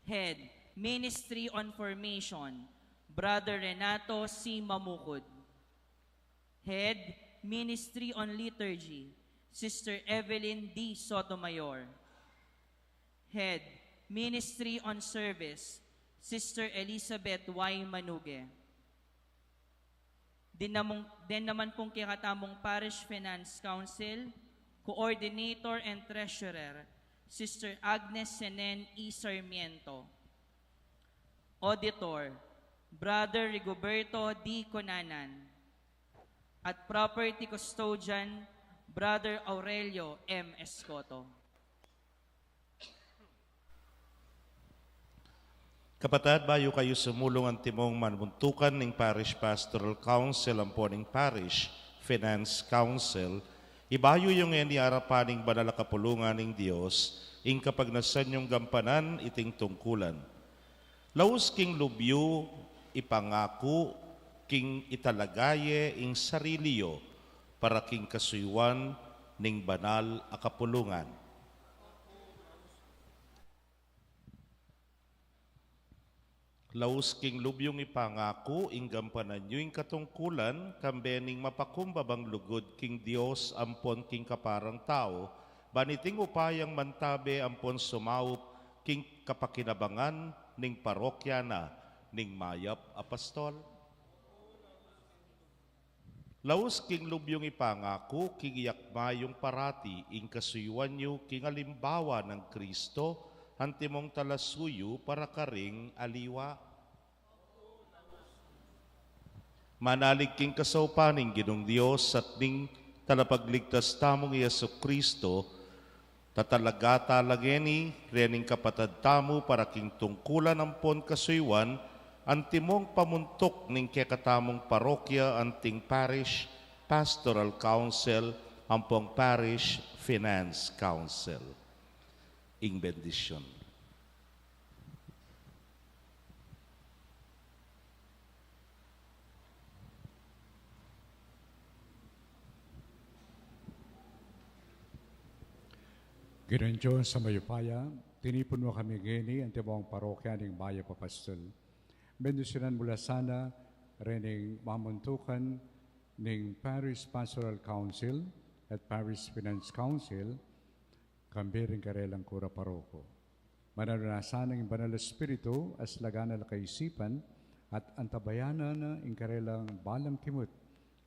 Head, Ministry on Formation, Brother Renato C. Mamukud. Head, Ministry on Liturgy, Sister Evelyn D. Sotomayor. Head, Ministry on Service, Sister Elizabeth Y. Manuge. Din namung, din naman pung kekatamung Parish Finance Council, Coordinator and Treasurer, Sister Agnes Senen E. Sarmiento. Auditor, Brother Rigoberto D. Cunanan. At Property Custodian, Brother Aurelio M. Escoto. Kapatad, bayu kayu sumulung antimong mamuntukan ning Parish Pastoral Council ampo ning Parish Finance Council, ibayu yu ngeni arapan ning banal a kapulungan ning Dios ing kapagnasan yung gampanan iting tungkulan. Laus king lub yu ipangaku king italaga ye ing sarili yu para king kasuyuan ning banal a kapulungan. Laus king lub yung ipangaku ing gampanan yu ing katungkulan, kambe ning mapakumbabang lugud king Dios ampon king kaparang tau, ban iting upayang mantabe ampon sumaup king kapakinabangan ning parokya na ning Mayap a Pastol. Laus king lub yung ipangaku king iyakma yung parati ing kasuyuan yu king alimbawa nang Kristo, antimong talasuyu para karing aliwa. Manalig king kasaupan ning Ginung Dios at ning Talapagligtas tamung Jesu Kristo, tatalaga tala ngeni rening kapatad tamu para king tungkulan ampon kasuyuan antimong pamuntuk ning kekatamung parokya anting Parish Pastoral Council ampong Parish Finance Council. Ing bendisyun. Ginung Dios a mayupaya, tinipun mu kami ngeni antimong parokya ning Mayap a Pastol. Bendisyunan mu la sana rening mamuntukan ning Parish Pastoral Council at Parish Finance Council, kambe ring karelang kura paroko. Mananu na sana ing Banal Espiritu, aslagan na la kaisipan, at antabayanan na ing karelang balang kimut,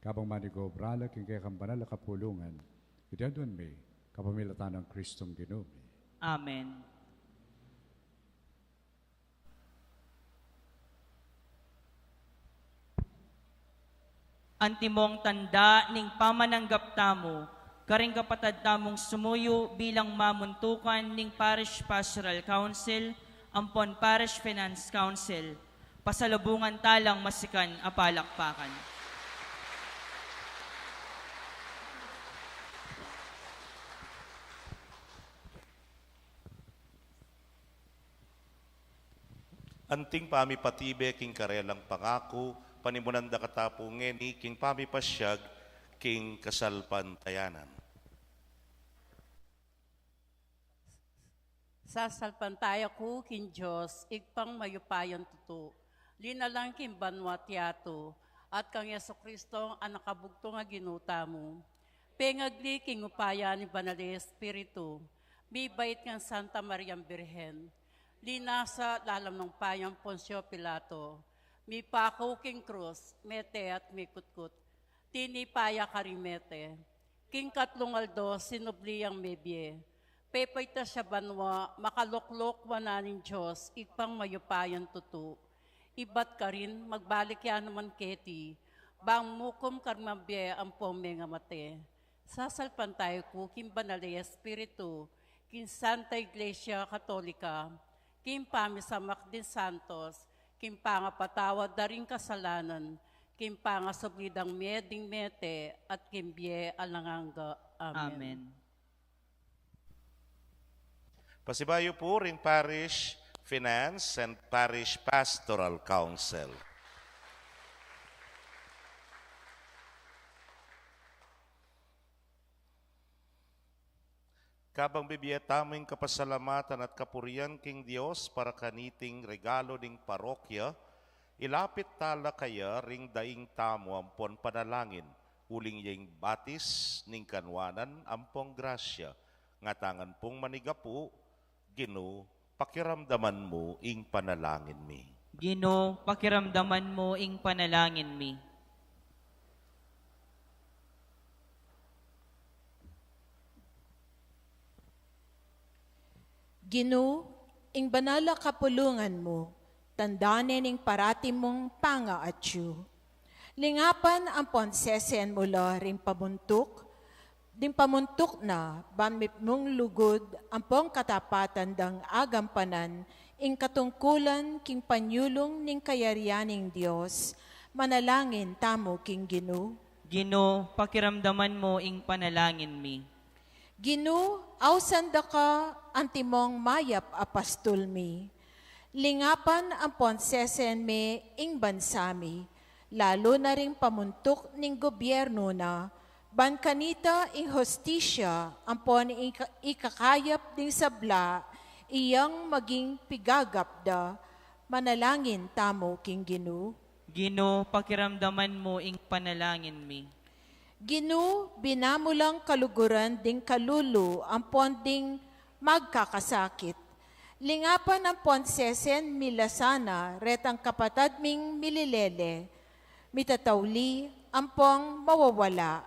kabang manigobra la king kekang banal a kapulungan. Iti aduan mi, kapamilatan nang Kristong Ginu mi. Amen. Antimong tanda ning pamananggap tamu karing kapatad tamung sumuyu bilang mamuntukan ning Parish Pastoral Council ampon Parish Finance Council. Pasalubungan talang masikan a palakpakan. Anting pamipatibe king karelang pangaku, panimunan da katapu ngeni king pamipasyag king kasalpantayanan. Sasalpantaya ku king Dios, Ibpang mayupayang tutu, linalang king banua at yatu, at kang Jesucristo, Anak a bugtung a Ginu tamu, pengagli king upaya ning Banal a Espiritu, mibait kang Santa Mariang Birhen, linasa lalam ning upayang Poncio Pilato, mipaku king krus, mete at mikutkut, tinipa ya karing mete, king katlung aldo sinubli yang mebie, pepaitas ya banua, makalukluk wanan ning Dios, Ibpang mayupayang tutu, ibat karin magbalik ya naman keti, bang mukum karing mabie ampong mengamate. Sasalpantaya ku king Banal a Espiritu, king Santa Iglesia Katolika, king pamisamak ding santos, king pangapatawad da ring kasalanan, king pangasubli dang mie ding mete, at king bie alang angga. Amen. Amen. Pasibayu pu ring Parish Finance and Parish Pastoral Council. Kabang bibie tamu ing kapasalamatan at kapurian king Dios para kaniting regalo ning parokya, ilapit tala kaya ring daing tamu ampon panalangin, uling ya ing batis ning kanuanan ampong grasya, ngatangan pung manigapu, Ginu, pakiramdaman mu ing panalangin mi. Ginu, pakiramdaman mu ing panalangin mi. Ginu, ing banal a kapulungan mu, tanda ne ning parati mung pangaatyu. Lingapan ampon sesen mu la ring pamuntuk, ding pamuntuk na, ban mipnung lugud ampong katapatan dang agampanan ing katungkulan king panyulung ning kayarian ning Dios. Manalangin tamu king Ginu. Ginu, pakiramdaman mu ing panalangin mi. Ginu, ausan da ka antimong mayap a pastul mi. Lingapan ampon sesen me ing bansa mi, lalu na ring pamuntuk ning gobyernu na, ban kanita ing hustisya ampon ika-, ikakayap ding sabla, iyang maging pigagap da. Manalangin tamu king Ginu. Ginu, pakiramdaman mu ing panalangin mi. Ginu, bina mu lang kaluguran ding kalulu ampon ding magkakasakit. Lingapan ampon sesen me la sana retang kapatad ming mililele, mitatauli, ampong mawawala.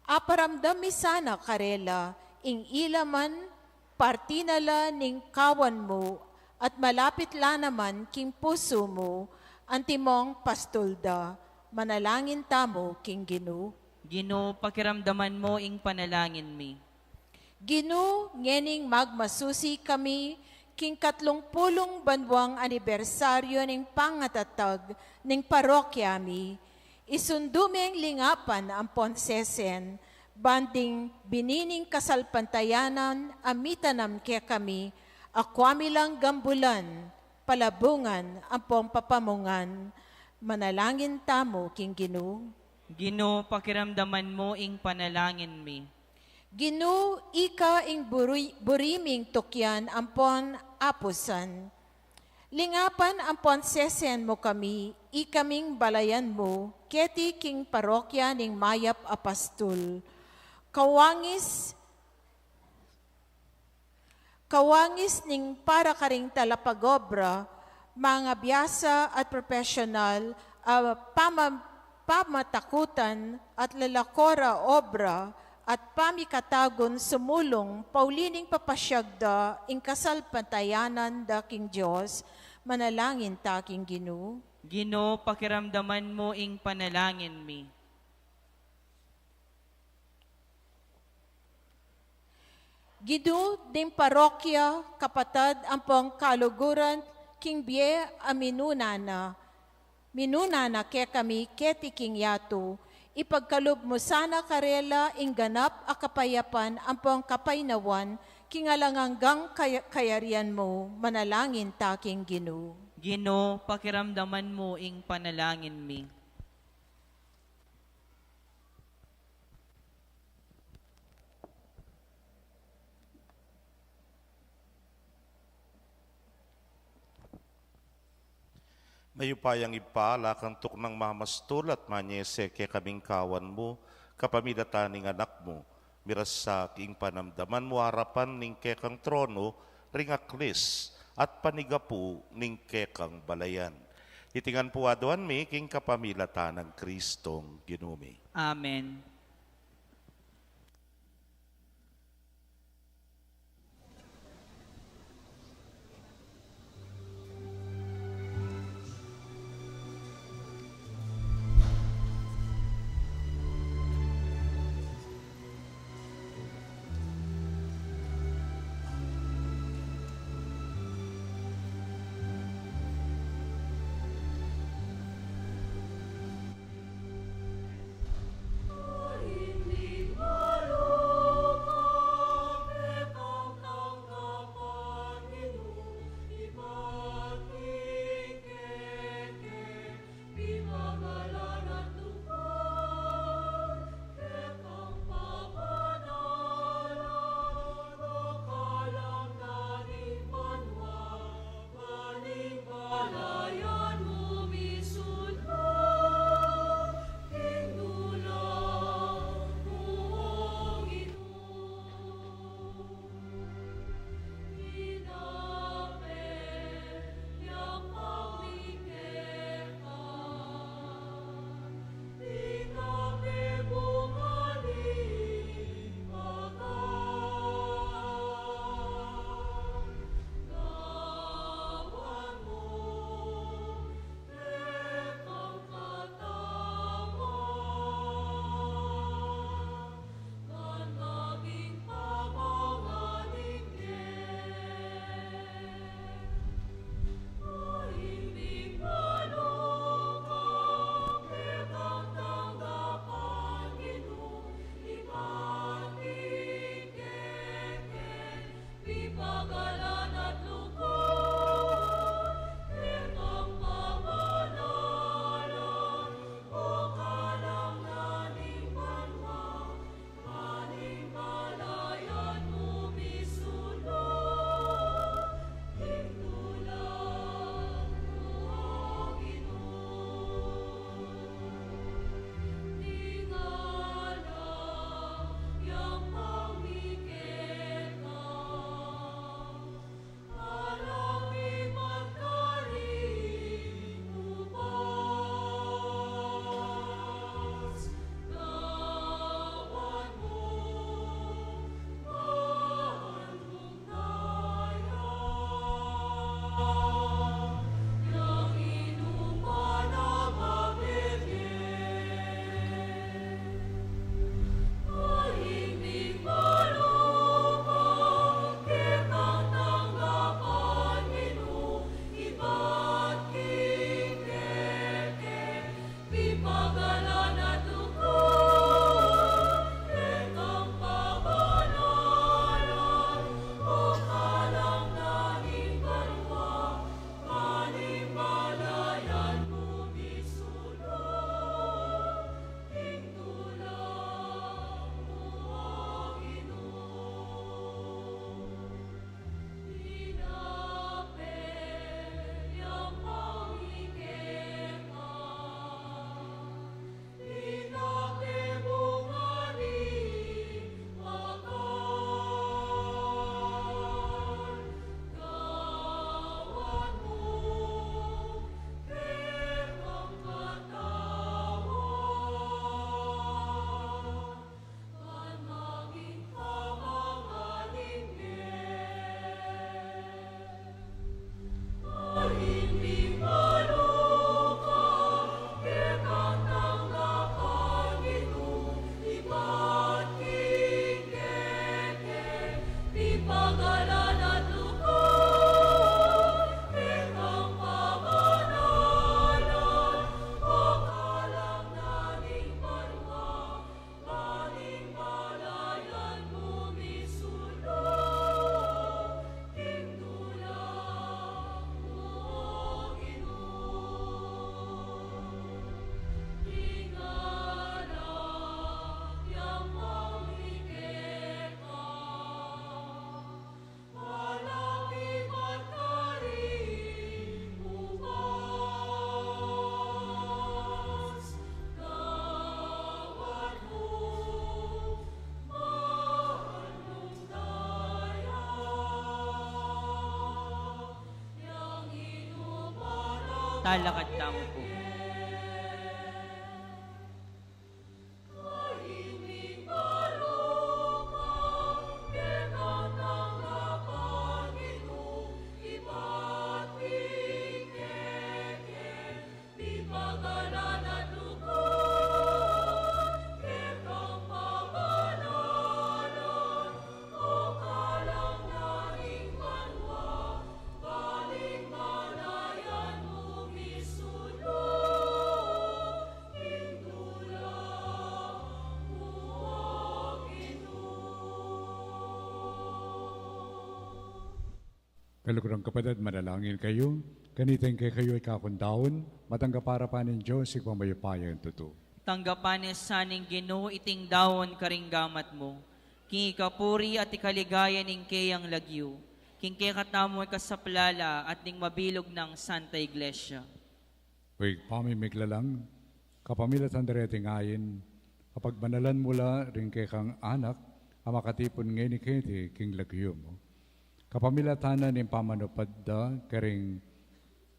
Aparamdam me sana karela ing ila man parti na la ning kawan mu, at malapit la naman king pusu mu, antimong pastul da. Manalangin tamu king Ginu. Ginu, pakiramdaman mu ing panalangin mi. Ginu, ngening magmasusi kami king katlung pulung banuang anibersaryu ning pangatatag ning parokya mi, isundu meng lingapan ampon sesen, ban ding binining kasalpantayanan a mitanam kekami, akua mi lang gambulan, palabungan, ampong papamungan. Manalangin tamu king Ginu. Ginu, pakiramdaman mu ing panalangin mi. Ginu, ika ing buri-, buri ming tukyan ampon apusan. Lingapan ampon sesen mu kami, ikaming balayan mu, keti king parokya ning Mayap a Pastul. Kawangis, kawangis ning para karing talapagobra, mga biyasa at profesional, a pama-, pamatakutan at lalakora obra at pamikatagun sumulung pauli ning papasyag da ing kasalpantayanan da king Dios. Manalangin ta king Ginu. Ginu, pakiramdaman mu ing panalangin mi. Ginu, ding parokya, kapatad, ampong kaluguran king bie a minuna na, minuna na kekami keti king yatu, ipagkalub mu sana karela ing ganap a kapayapan ampong kapaynawan king alang anggang kaya-, kayarian mu. Manalangin ta king Ginu. Ginu, pakiramdaman mu ing panalangin mi. Mayupayang Ibpa, ala kang tuknang mamastul at manyese kekaming kawan mu, kapamilatan ning Anak mu, mirasa king panamdaman mu arapan ning kekang tronu, ring aklis at panigapu ning kekang balayan. Iti ngan pu aduan mi king kapamilatan nang Kristong Ginu mi. Amen. Talakad tamu pu. Kaluguran kapatad, manalangin kayu. Kanita ing kekayu a kakundaun, matanggap arapan ning Dios Ibpang mayupayang tutu. Tanggapan na sa ning Ginu iting daun karing gamat mu, king ikapuri at ikaligaya ning keyang lagyu, king kekatamung ikasaplala at ning mabilug nang Santa Iglesia. O Ibpa ming miglalang, kapamilatan da reting ain, kapagbanalan mu la ring kekang anak a makatipun ngeni keti king lagyu mu. Kapamilatan na ning pamanupad da karing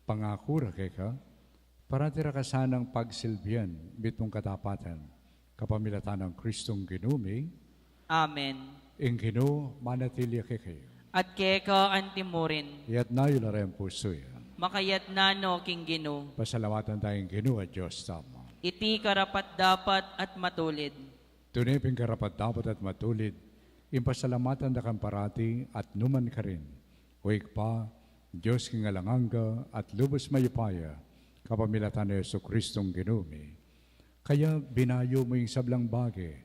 pangaku ra keka, parati ra ka sanang pagsilbian mitmung katapatan, kapamilatan nang Kristong Ginu mi. Amen. Ing Ginu manatili ya kekayu. At keka antimurin. Iyatas yu la ring pusu yu. Makayatas no king Ginu. Pasalamatan taya ing Ginu a Dios tamu. Iti karapat-dapat at matulid. Tune pin karapat-dapat at matulid ing pasalamatan da kang parati at nu man karin, O Ibpa, Dios king alang angga at lubus mayupaya, kapamilatan nang Jesukristong Ginu mi. Kaya binayu mu ing sablang bage,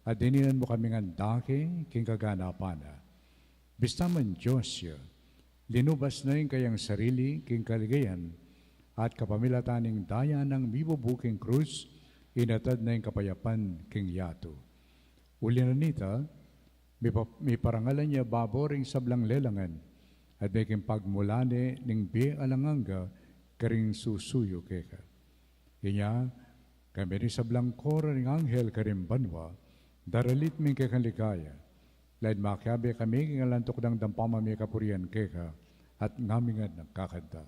at dininan mu kaming andake king kaganapan na. Bista man Dios ya, linubas na ing kayang sarili king kaligayan, at kapamilatan ning daya nang mibubu king krus, inatad na ing kapayapan king yatu. Uli na nita, mipa-, miparangalan ya babo ring sablang lelangan, at meking pagmulane ning bie alang angga karing susuyu keka. Inya, kambe ning sablang koro ring anghel karing banua, daralit mi ing kekang ligaya, lalu makiabe kami king alang tuknang dampa mami kapurian keka, at ngaming ngan kakanta.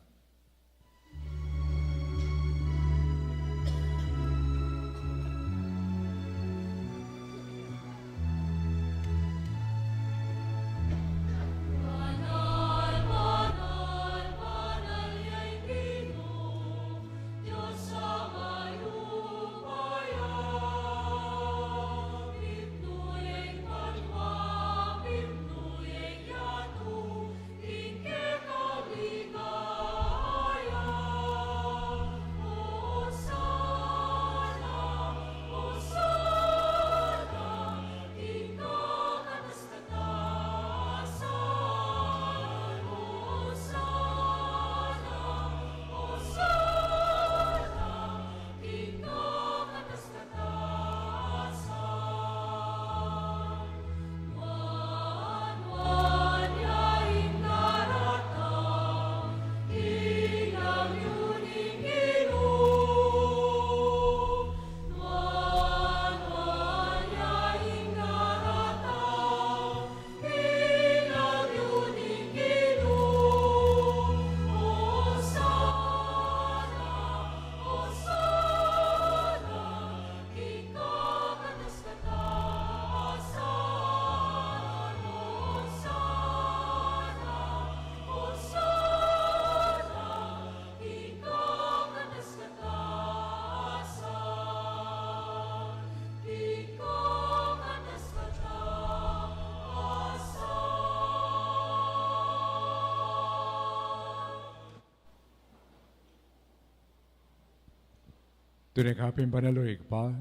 Tune ka pin banal, O Ibpa,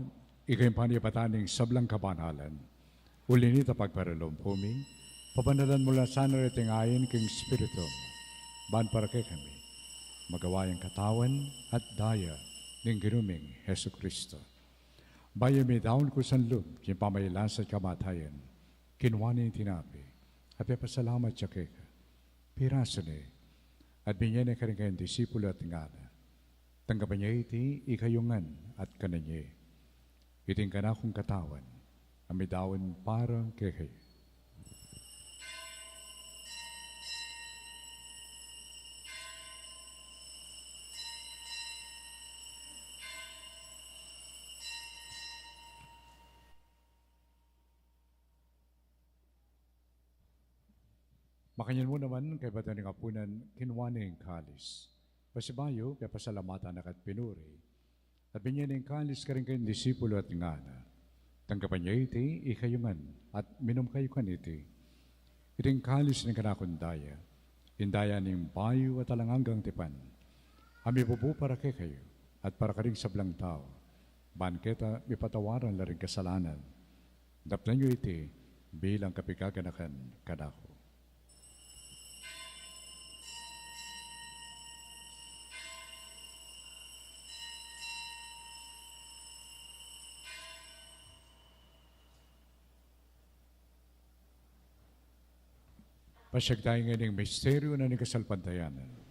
ika ing panibatan ning sablang kabanalan. Uli na nita, pagparalumpu mi, pabanalan mu la sana reting ain king Espiritu, ban para kekami magawa yang katawan at daya ning Ginu ming Jesucristo. Bayu midaun kusang lub king pamailansa at kamatayan, kinua ne ing tinape, at pepasalamat ya keka, pirasu ne, at binye ne karing kayang disipulu at ngana: Tanggapan ye iti ikayu ngan at kanan ye. Iti ing kanakung katawan a midaun para kekayu. Makanyan mu naman, kaybat da ning apunan, kinua ne ing kalis. Pasibayu, pepasalamatan na ka at pinuri. At binie ne ing kalis karing kayang disipulu at ngana: Tanggapan ye iti, ikayu ngan, at minum kayu kaniti. Iti ing kalis ning kanakung daya, ing daya ning bayu at alang anggang tipan, a mibubu para kekayu at para karing sablang tau, ban keta mipatawaran la ring kasalanan. Daptan yu iti bilang kapigaganakan kanaku. Pasiag tamu ngeni ing misteryu na ning kasalpantayanan.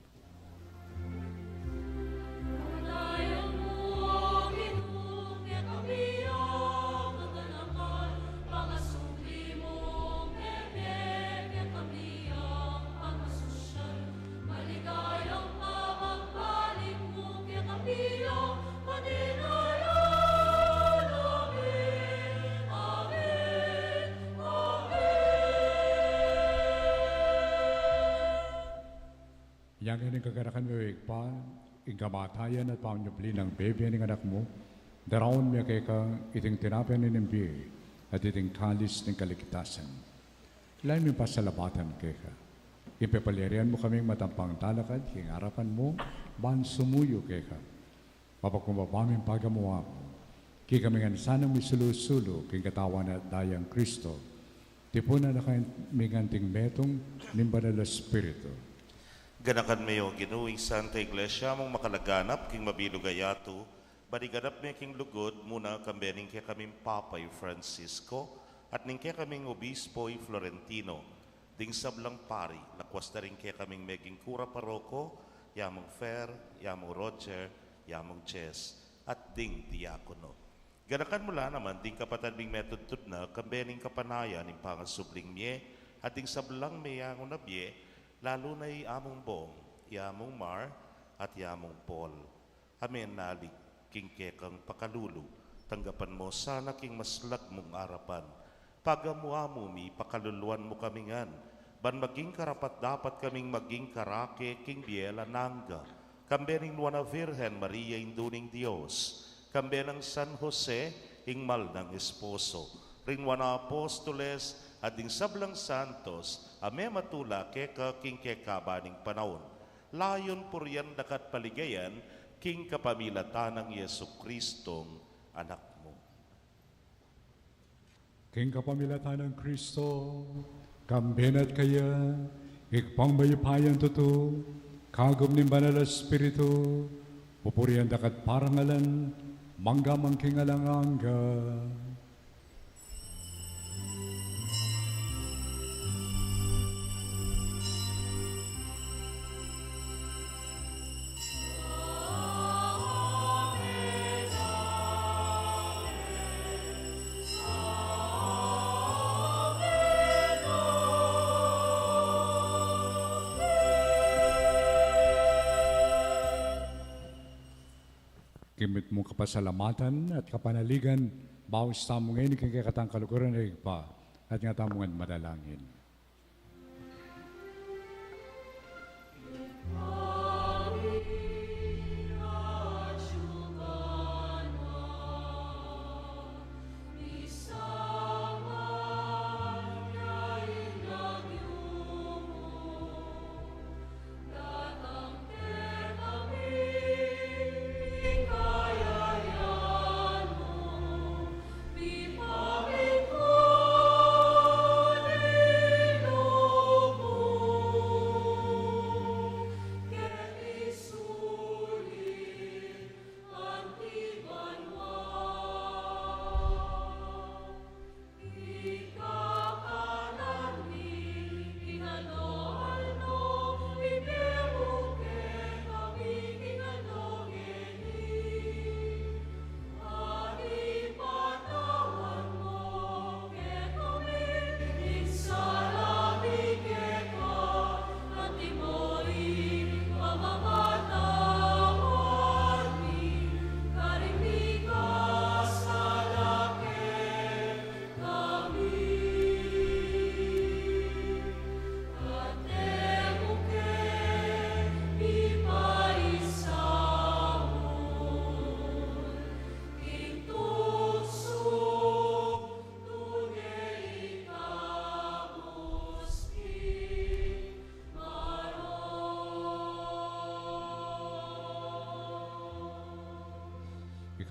Inya ngeni ing kaganakan mi, o Ibpa, ing kamatayan at pamanyubli nang bibie ning Anak mu, daraun mi keka iting tinape ning bie at iting kalis ning kaligtasan. Lalu ming pasalamatan keka ing pepalyarian mu kaming matampang talakad king arapan mu, ban sumuyu keka. Mapakumbaba ming pagamu-amu, kekami ngan sanang misulu-sulu king katawan at dayang Kristo, tipunan na kami ngan king metung ning Banal a Espiritu. Ganakan me, o Ginu, ing Santa Iglesia mung makalaganap king mabilug a yatu, ban iganap me king lugud mu na kambe ning kekaming Papa i Francisco, at ning kekaming Obispo i Florentino, ding sablang pari, lakwas da ring kekaming meging kura paroko, ya mung Fer, ya mung Roger, ya mung Jess, at ding diakono. Ganakan mu la naman ding kapatad ming metudtud na kambe ning kapanayan ning pangasubling mie, at ding sablang meyangu na bie, lalu na i Among Bong, i Among Mar, at i Among Paul. A menalik king kekang pakalulu, tanggapan mu sana king maslag mung arapan. Pagamu-amu mi, pakaluluan mu kami ngan, ban maging karapat-dapat kaming maging karake king bie alang angga, kambe ning Nuan a Virgen Maria, Indu ning Dios, kambe nang San Jose, ing mal nang esposo, ring nuan a apostoles, at ding sablang santos a mematula keka king kekaban ning panaun. Layun purian da ka at paligayan king kapamilatan nang Jesucristong Anak mu. King kapamilatan nang Kristo, kambe na at kaya, Ibpang mayupayang tutu, kagum ning Banal a Espiritu, pupurian da ka at parangalan, mangga man king alang angga. King mitmung kapasalamatan at kapanaligan, baus tamu ngeni king kekatang kaluguran, Ibpa, at nga tamu ngan manalangin.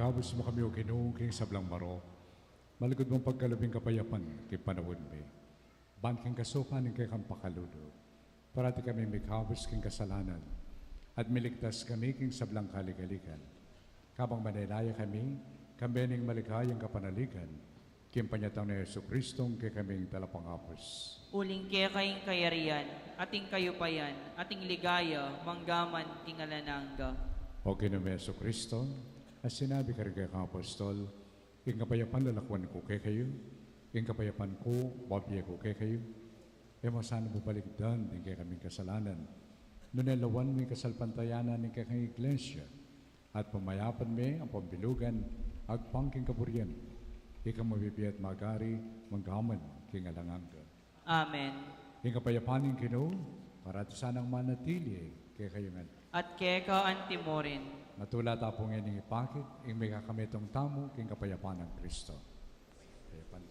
Ikabus mu kami, O Ginu, king sablang marok, malugud mung pagkalub ing kapayapan king panaun mi. Ban king kasupan ning kekang pakalulu, parati kami mikabus king kasalanan, at miligtas kami king sablang kaligaligan. Kabang manenaya kami, kambe ning maligayang kapanaligan, king panyatang nang Jesucristong kekaming talapangabus. Uling keka ing kayarian, at ing kayupayan, at ing ligaya, manggaman king alang angga. O Ginu ming Jesucristo, a sinabi mu karing kekang apostol, ing kapayapan lalakwan ku kekayu, ing kapayapan ku, bibie ku kekayu. E mu sana balikdan ding kekaming kasalanan, nune lawan mu ing kasalpantayanan ning kekang Iglesia, at pamayapan me ing pambilugan agpang king kaburian mu. Ika mabibie at magari manggaman king alang angga. Amen. Ing kapayapan ning Ginu parati sanang manatili kekayu ngan. At keka anti mu rin. Matula ta pu ngening ipakit ing mikakametung tamu king kapayapan nang Kristo. Kapayapan.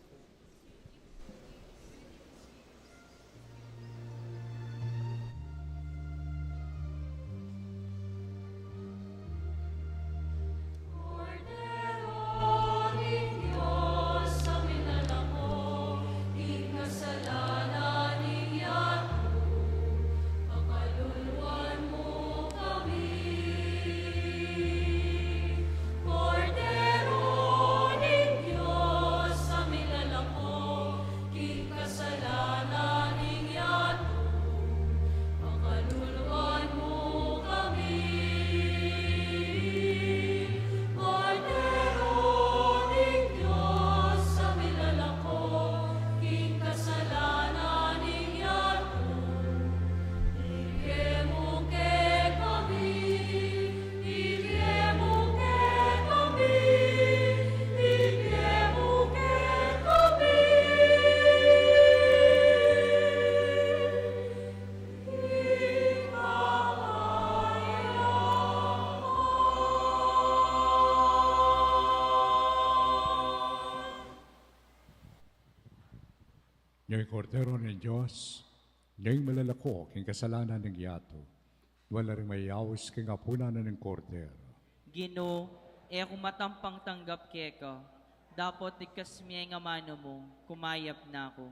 King kasalanan ning yatu, pakaluluan mu kami. Kordero ning Dios, a milalako king kasalanan ning yatu, ibie mu kekami, ibie mu kekami, ibie mu kekami. Ini ing Kordero ning Dios, ini ing milalako king kasalanan ning yatu. Nuan la ring mayayaus king apunan ning Kordero. Ginu, e ku matampang tanggap keka, dapot ikasmi ing amanu mu, kumayap na ku.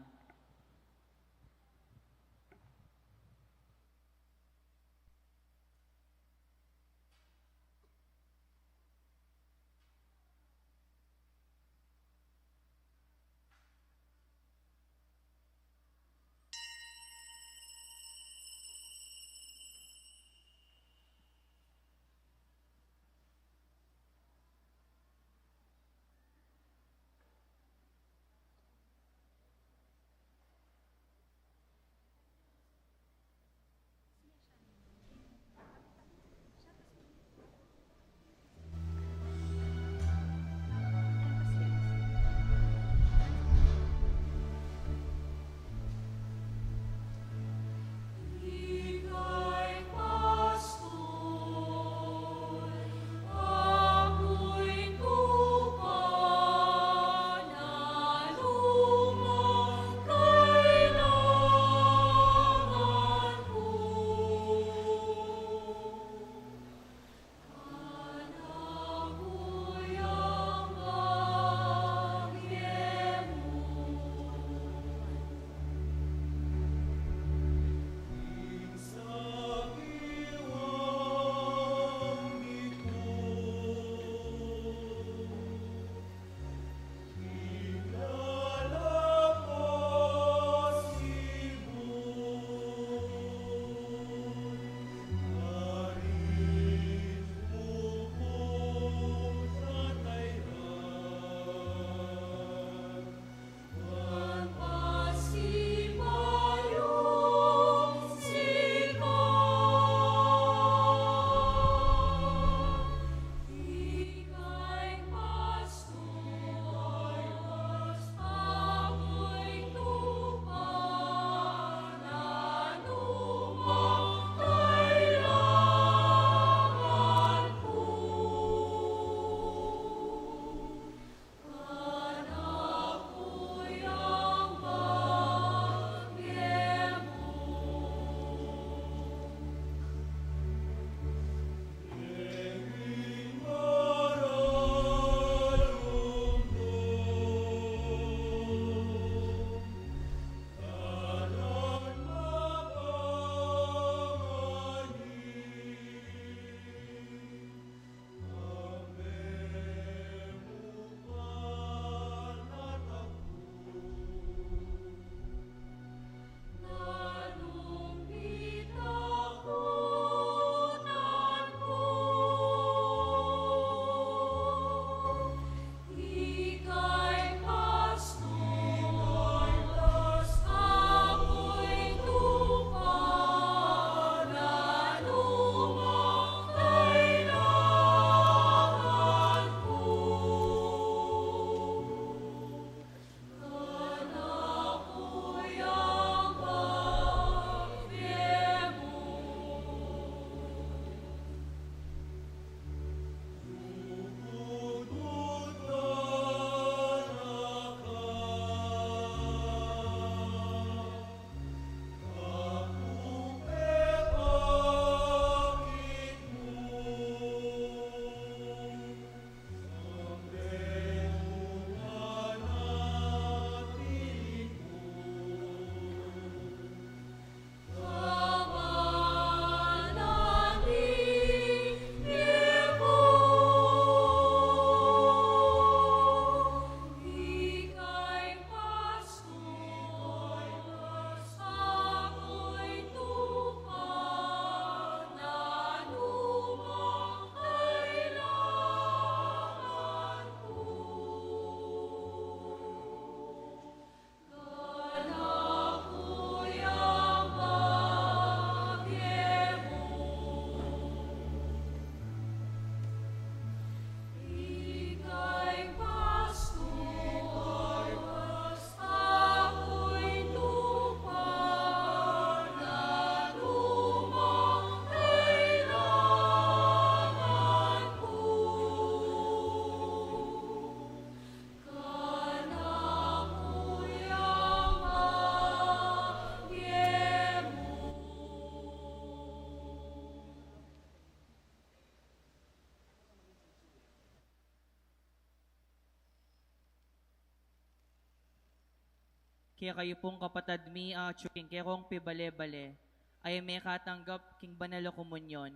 Kekayu pung kapatad mi, atyu king kekong pibale-bale, a e mekatanggap king banal a komunyon,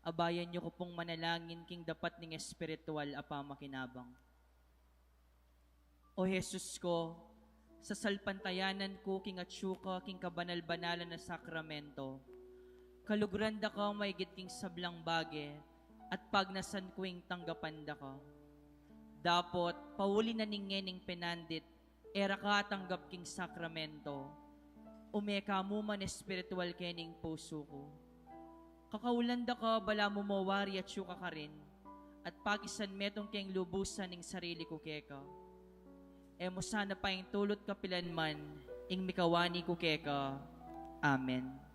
abayan yu ku pung manalangin king dapat ning espiritual a pamakinabang. O Jesus ko, sasalpantayanan ku king atyu ka king kabanal-banalan a sakramento. Kaluguran da ka maigit king sablang bage, at pagnasan ku ing tanggapan da ka. Dapot, pauli na ning ngening penandit, e ra ka atanggap king sakramento, ume ka mu man espiritual kening pusu ku. Kakaulan da ka balamu mo wari atyu ka karin, at pakisan metung keng lubusan ing sarili ku keka. E mu sana paintulut kapilan man ing mikawani ku keka. Amen.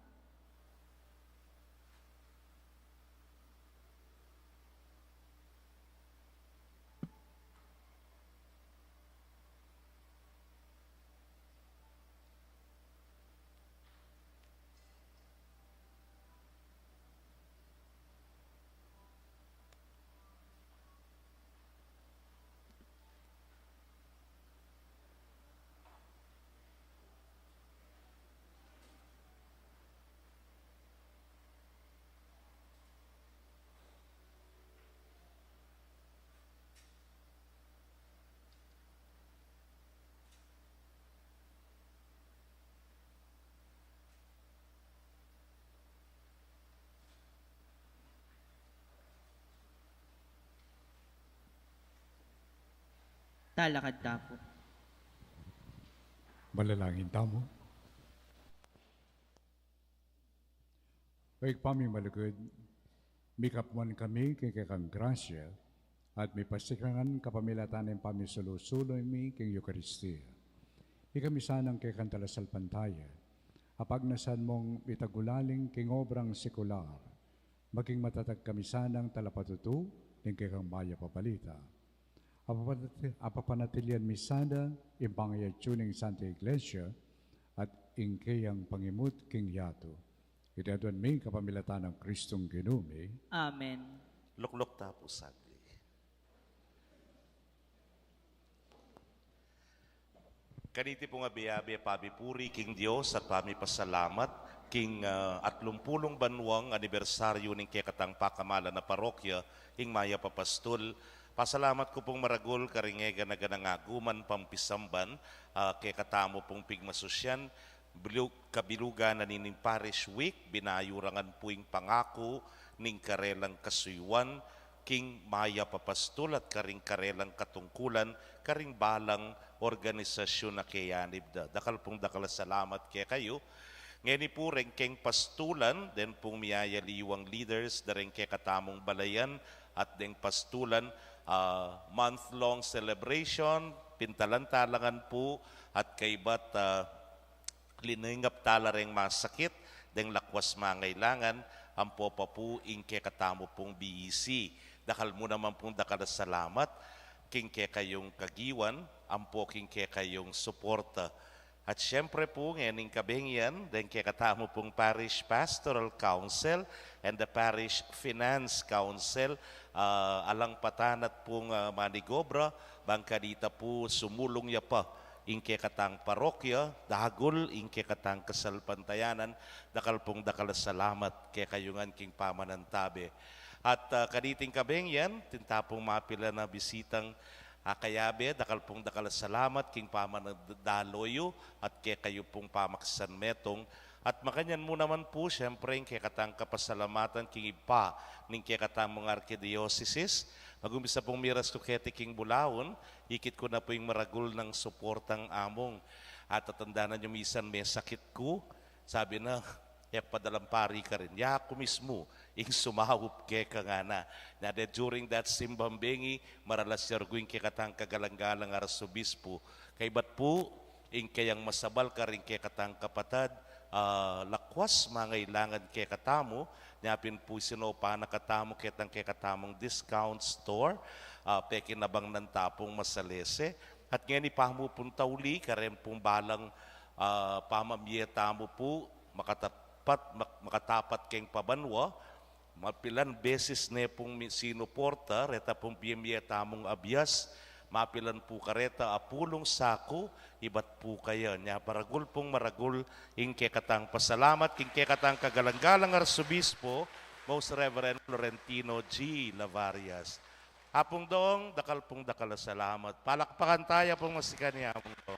Talakad ta pu. Manalangin tamu. O Ibpa ming malugud, mikapwan kami king kekang grasya, at mipasikan kapamilatan ning pamisulu-sulu mi king Eukaristia. Ikami sanang kekang talasalpantaya, apagnasan mung mitagulaling king obrang sekular, maging matatag kami sanang talapatutu ning kekang mayap a balita. Apapanati-, apapanatilian mi sana ing pangayatyu ning Santa Iglesia at ing keyang pangimut king yatu. Iti aduan mi kapamilatan nang Kristong Ginu mi. Amen. Lukluk ta pu saglit. Kaniti pung abe-abe pamipuri king Dios at pamipasalamat king, ah, atlumpulung banwang anibersaryu ning kekatang pakamalan a parokya, ing Mayap a Pastul. Pasalamat ku pung maragul karing e gana-ganang aguman pampisamban, ah, kekatamu pung pigmasusyan, bilu-, kabilugan na nining Parish Week, binayu ra ngan pu ing pangaku ning karelang kasuyuan, king Mayap a Pastul at karing karelang katungkulan, karing balang organisasyun a keyanib da. Dakal pung dakal a salamat kekayu. Ngeni pu reng keng pastulan, den pung miyayaliwang leaders, da reng kekatamung balayan, at deng pastulan, ah, month-long celebration, pintalan talangan pu, at kaybat, ah, liningap tala reng masakit, deng lakwas mangailangan, ampo pa pu ing kekatamu pung B E C. Dakal mu naman pung dakal a salamat, king kekayung kagiwan, ampo king kekayung suporta. At siyempre pu, ngening kabengian, deng kekatamu pung Parish Pastoral Council and the Parish Finance Council, ah, alang patanat pung, ah, manigobra, bang kanita pu sumulung ya pa ing kekatang parokya, dagul ing kekatang kasalpantayanan, dakal pung dakal a salamat kekayu ngan king pamanantabe. At, ah, kaniting kabengian, atin ta pung mapilan a bisitang, ah, kayabe, dakal pung dakal a salamat king pamanandalo yu at kekayu pung pamaksan metung. At makanyan mu naman pu, siyempre, ing kekatang kapasalamatan king Ibpa ning kekatamung arkidiosesis. Mag-umpisa pung miras ku keti king bulaun, ikit ku na pu ing maragul nang suportang among. At tatandanan yu, misan mesakit ku, sabi na, e padalang pari karin, ya ku mismu ing sumaup keka, ngana. Na de during that simbang bengi, maralas ya rugu ing kekatang kagalang-galang arsobispu. Kaybat pu, ing kayang masabal karing kekatang kapatad, ah, lakwas mangailangan kekatamu, nya pin pu sinopa na katamu ketang kekatamung discount store, ah, pekinabang nang tapung masalese. At ngeni pamu pung tauli, karen pung balang, ah, pamamie tamu pu, makatapat, mak-, makatapat keng pabanua, mapilan beses ne pung mi-, sinuporta reta pung piyemie tamung abias, Mapilan pu kareta a pulung saku, ibat pu kaya. Nya maragul pung maragul ing kekatang pasalamat king kekatang kagalang-galang Arsobispo, Most Reverend Florentino G. Lavarias. Apung Dong, dakal pung dakal a salamat. Palakpakan taya pung masikan ya, Apung Dong.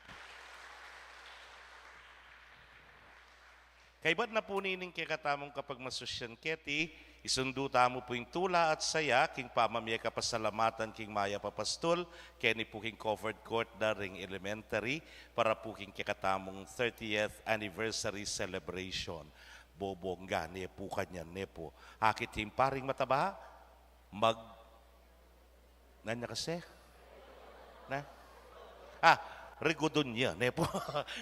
Kaibat na pu nining kekatamung kapagmasusyan keti, isundu tamu pu ing tula at saya king pamamie kapasalamatan king mayap a pastul, keni pu king covered court da ring elementary, para pu king kekatamung thirtieth anniversary celebration. Bobongga ne pu kanyan ne pu. Akit ing paring mataba, mag Nanya kasi? Na? Ah, rigudun ya ne pu.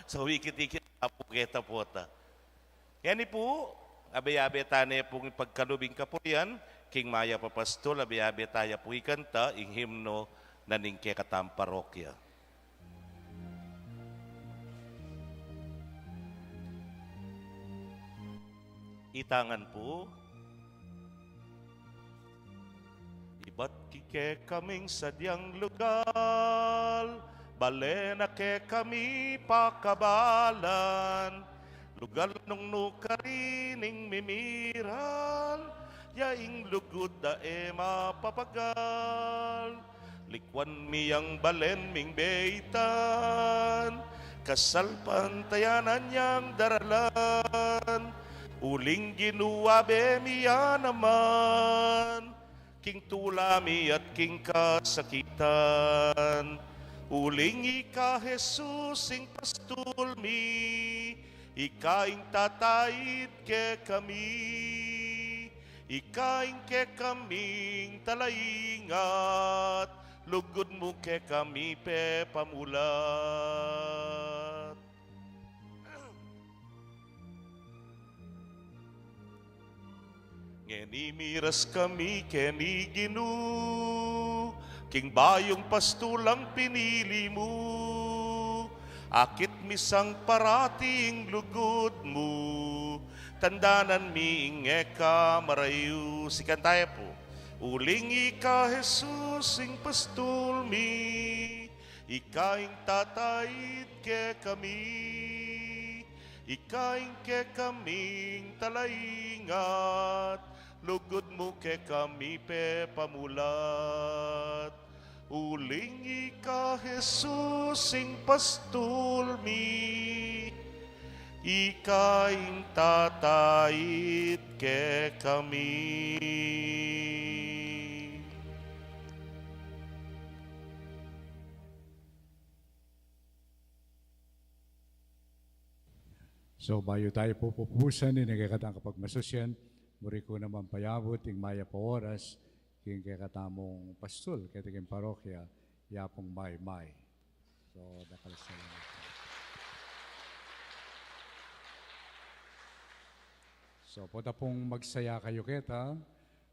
So, ikit-ikit na pu keta pu ta. Ngeni pu, abe-abe ta ne pung ipagkalub ing kapurian king mayap a pastul, abe-abe taya pu ikanta ing himno na ning kekatang parokya. Itangan pu. Ibat ki kekaming sadyang lugal, bale na kekami pakabalan, lugal nung nukarin ing mimiral, ya ing lugud da e mapapagal. Likuan mi yang balen ming beitan, kasalpantayanan yang daralan, uling Ginu abe mi ya naman, king tula mi at king kasakitan, uling ika Jesus ing pastul mi, ika ing tatait kekami, ika ing kekaming talaingat, lugud mu kekami pepamulat. Ngeni miras kami keni Ginu, king bayung pastulang pinili mu, akit mi sang parati ing lugud mu, tandanan mi ing e ka marayu. Sikan taya pu. Uling ika Jesus ing pastul mi, ika ing tatait kekami, ika ing kekaming talaingat, lugud mu kekami pepamulat. Uling ika Jesus ing pastul mi, ika ing tatait kekami. So, bayu tayu pu pupusan ining kekatang kapagmasusyan, buri ku naman payabut ing mayap a oras king kekatamung pastul keti king parokya, i Apung Maymay. So, dakal a salamat. So, pota pung magsaya kayu keta,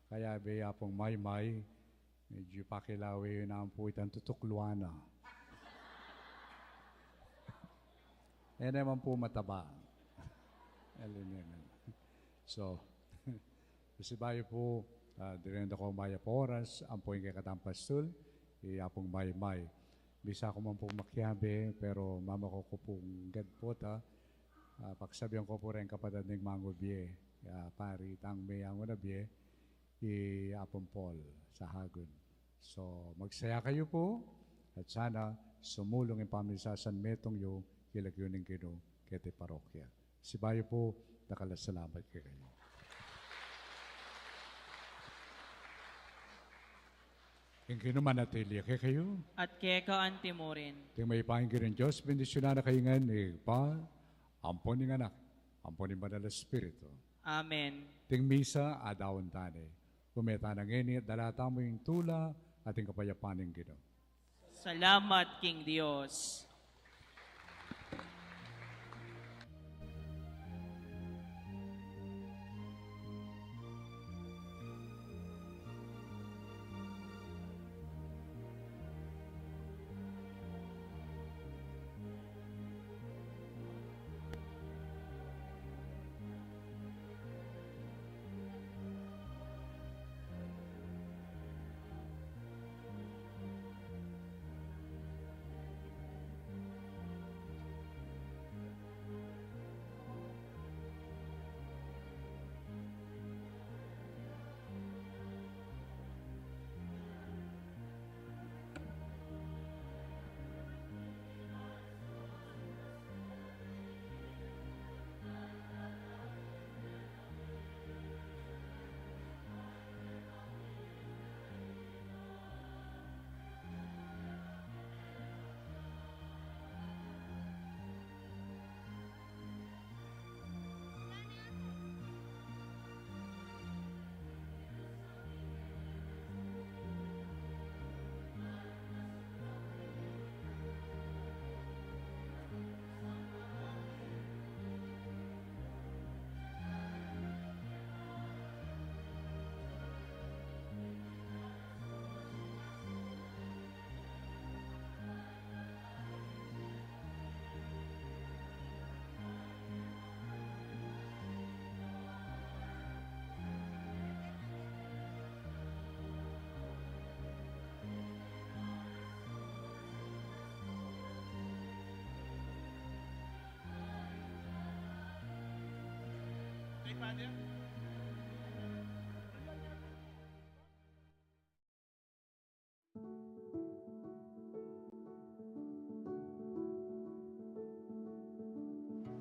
kayabe i Apung Maymay, medyu pakilawe yu naman pu itang tutukluan na. E naman pu mataba. Alin yan. So, pasibayu pu, ah, dinan da ku mayap a oras, ampo ing kekatang pastul, i Apung Maymay. Bisa ku man pung makiabe, pero mamaku ku pung gad pota, ah, paksabian ku pu reng kapatad ning mangubie, ah, pari tang me yang una bie, i Apung Paul Sahagun. So, magsaya kayu pu, at sana sumulung ing pamisasanmetung yu king lagyu ning Ginu keti parokya. Sibayu pu, dakal a salamat kekayu. Ing Ginu manatili ya kekayu. At keka antimurin. Ing mayupayang Ginung Dios, bendisyunan na kayu ngan ning Ibpa, ampo ning Anak, ampo ning Banal a Espiritu. Amen. Ing misa adaun tane. Ume tana ngeni at dala tamu ing tula at ing kapayapan ning Ginu. Salamat king Dios.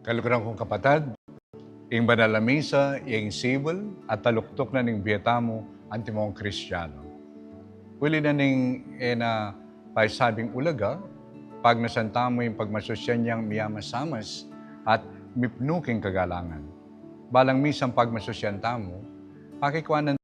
Kaluguran kung kapatad, ing banal a misa, ing sibul at taluktuk na ning bie tamu antimong Kristiano. Uli na ning e na paisabing ulaga, pagnasan tamu ing pagmasusyan yang miyamasamas at mipnu king kagalangan. Balang misang pagmasusyan tamu, pakikuanan